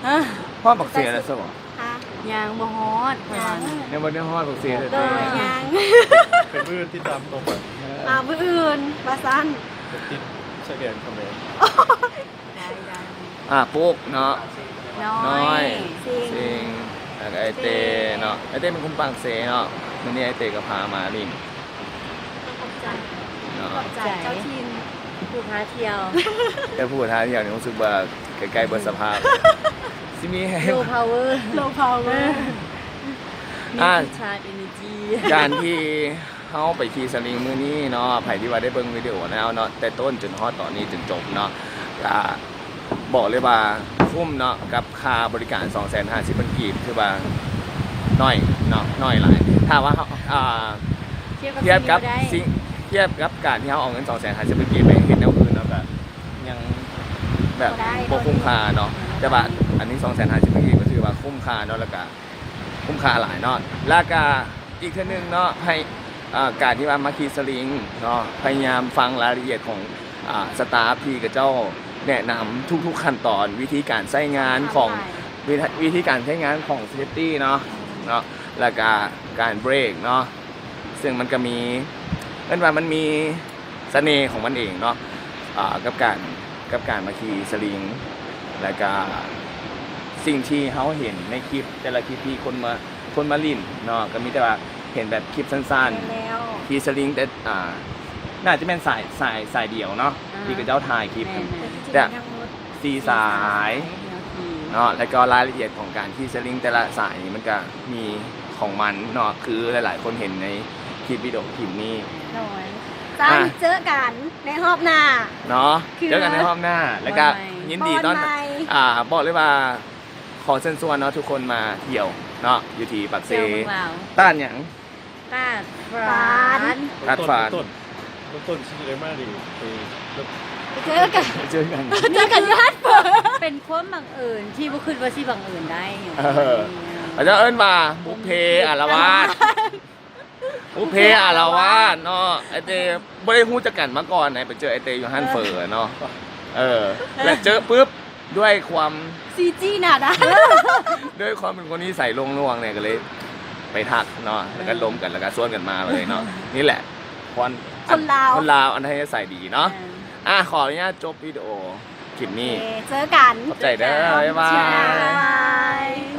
ຮະ ຮອດປາກເຊແລ້ວຊະບໍ? ຮະ ຍັງບໍ່ຮອດ ຍັງ ຍັງບໍ່ໄດ້ຮອດປາກເຊເທື່ອ. ໂດຍ ຍັງ ເປັນມື້ອື່ນຕິດຕາມຕົວໄປ ອ່າ ມື້ອື່ນວ່າຊັ້ນ ຕິດຊາຍແດນຂະແມນ. ອ່າ ປຸກເນາະ ນ້ອຍ ນ້ອຍ ຊິງ ຊິງ ແລ້ວກໍໄອເຕ້ເນາະ. ໄອເຕ້ເປັນຄົນປາກເຊເນາະ ມື້ນີ້ໄອເຕ້ກໍພາມາຫຼິ້ນ. ຂອບໃຈ ເນາະ ຂອບໃຈເຈົ້າຖິ່ນ ຜູ້ພາທ່ຽວ ແຕ່ຜູ້ພາທ່ຽວນີ້ຮູ້ສຶກວ່າໃກ້ໆເບິດສະພາບ ຊິມີແຮງ ໂລພາວເວີ ໂລພາວເວີ ມີ ອ່າ ທີ່ຊາດເອເນີຈີ. ການທີ່ ເຮົາໄປຂີ່ສະລິງມື້ນີ້ເນາະ ໃຜທີ່ວ່າໄດ້ເບິ່ງວິດີໂອແລ້ວເນາະ ແຕ່ຕົ້ນຈົນຮອດຕອນນີ້ຈົນຈົບເນາະ ກະບອກເລີຍວ່າຄຸ້ມເນາະ ກັບຄ່າບໍລິການສອງແສນຫ້າສິບພັນກີບ ຖືວ່າໜ້ອຍເນາະ ໜ້ອຍຫຼາຍ. ຖ້າວ່າເຮົາ ອ່າ ທຽບກັບ ທຽບກັບສິ່ງ ທຽບກັບການທີ່ເຮົາເອົາເງິນສອງແສນຫ້າສິບພັນກີບໄປເຮັດແນວອື່ນເນາະ ກະຍັງແບບບໍ່ຄຸ້ມຄ່າເນາະ ແຕ່ວ່າອັນນີ້ສອງແສນຫ້າສິບພັນກີບ ກໍຖືວ່າຄຸ້ມຄ່າເນາະ ແລ້ວກະ ຄຸ້ມຄ່າຫຼາຍເນາະ. ແລ້ວກະອີກເທື່ອໜຶ່ງເນາະ ໃຫ້ ເອີ ການທີ່ວ່າມາຂີ່ສະລິງເນາະ ພະຍາຍາມຟັງລາຍລະອຽດຂອງ ອ່າ ສະຕາຟທີ່ເຂົາເຈົ້າແນະນຳທຸກໆຂັ້ນຕອນ ວິທີການໃຊ້ງານຂອງ ວິ ວິທີການໃຊ້ງານຂອງເຊຟຕີເນາະ ເນາະ ແລ້ວກະການເບຣກເນາະ ເຊິ່ງມັນກະມີ ເອີ້ນວ່າມັນມີ ສະເໜ່ຂອງມັນເອງເນາະ ອ່າ ກັບການ ກັບການມາຂີ່ສະລິງ ແລ້ວກະສິ່ງທີ່ເຮົາເຫັນໃນຄລິບ ແຕ່ລະຄລິບທີ່ຄົນມາ ຄົນມາຫຼິ້ນເນາະ ກະມີແຕ່ວ່າເຫັນແບບຄລິບສັ້ນໆ ແມ່ນແລ້ວ ຂີ່ສະລິງ ແຕ່ ອ່າ ໜ້າຈະແມ່ນສາຍ ສາຍ ສາຍດຽວເນາະ ອ່າ ທີ່ເຂົາເຈົ້າຖ່າຍຄລິບ ແມ່ນໆ ແຕ່ສີ່ສາຍ ສີ່ສາຍ ເນາະ ແລ້ວກໍລາຍລະອຽດຂອງການຂີ່ສະລິງແຕ່ລະສາຍນີ້ ມັນກະມີຂອງມັນເນາະ ຄືຫຼາຍໆຄົນເຫັນໃນຄລິບວິດີໂອຄລິບນີ້. ໂດຍ ຊັ້ນ ອ່ະ ເຈີກັນໃນຮອບໜ້າເນາະ ເຈີກັນໃນຮອບໜ້າ ແລ້ວກະຍິນດີຕ້ອນ ອ່າ ບອກເລີຍວ່າ ຂໍເຊີນຊວນເນາະ ທຸກຄົນມາທ່ຽວເນາະ ຢູ່ທີ່ປາກເຊ ຕາດຫຍັງ? ຕາດຝັນ ຕາດຝັນ ຕົ້ນ ຕົ້ນຊິໄດ້ມານີ້ ໄປເຈີກັນ ເຈີກັນ ເຈີກັນຢູ່ຮ້ານເປີ ເປັນຄວາມບັງເອີນທີ່ບໍ່ຄິດວ່າຊິບັງເອີນໄດ້. ເອີ ເຂົາເຈົ້າເອີ້ນວ່າບຸບເພອາລະວາດ ບຸບເພອາລະວາດເນາະ. ໄອເຕ້ບໍ່ໄດ້ຮູ້ຈັກກັນມາກ່ອນນະ ໄປເຈີໄອເຕ້ຢູ່ຮ້ານເຝີເນາະ ເອີ ແລ້ວເຈີປຶບ ດ້ວຍຄວາມ ຊີຈີໜ້າດ້ານ ດ້ວຍຄວາມເປັນຄົນນິໄສໂລງຫຼວງນີ້ ກໍເລີຍໄປທັກເນາະ ແລ້ວກໍລົມກັນ ແລ້ວກໍຊວນກັນມາເລີຍເນາະ. ນີ້ແຫຼະ ຄົນ ຄົນລາວ ຄົນລາວອັດທະຍາໄສດີເນາະ. ອ່າ ຂໍອະນຸຍາດຈົບວິດີໂອຄລິບນີ້ ເອີ ເຈີກັນ ຂອບໃຈເດີ ບາຍບາຍ.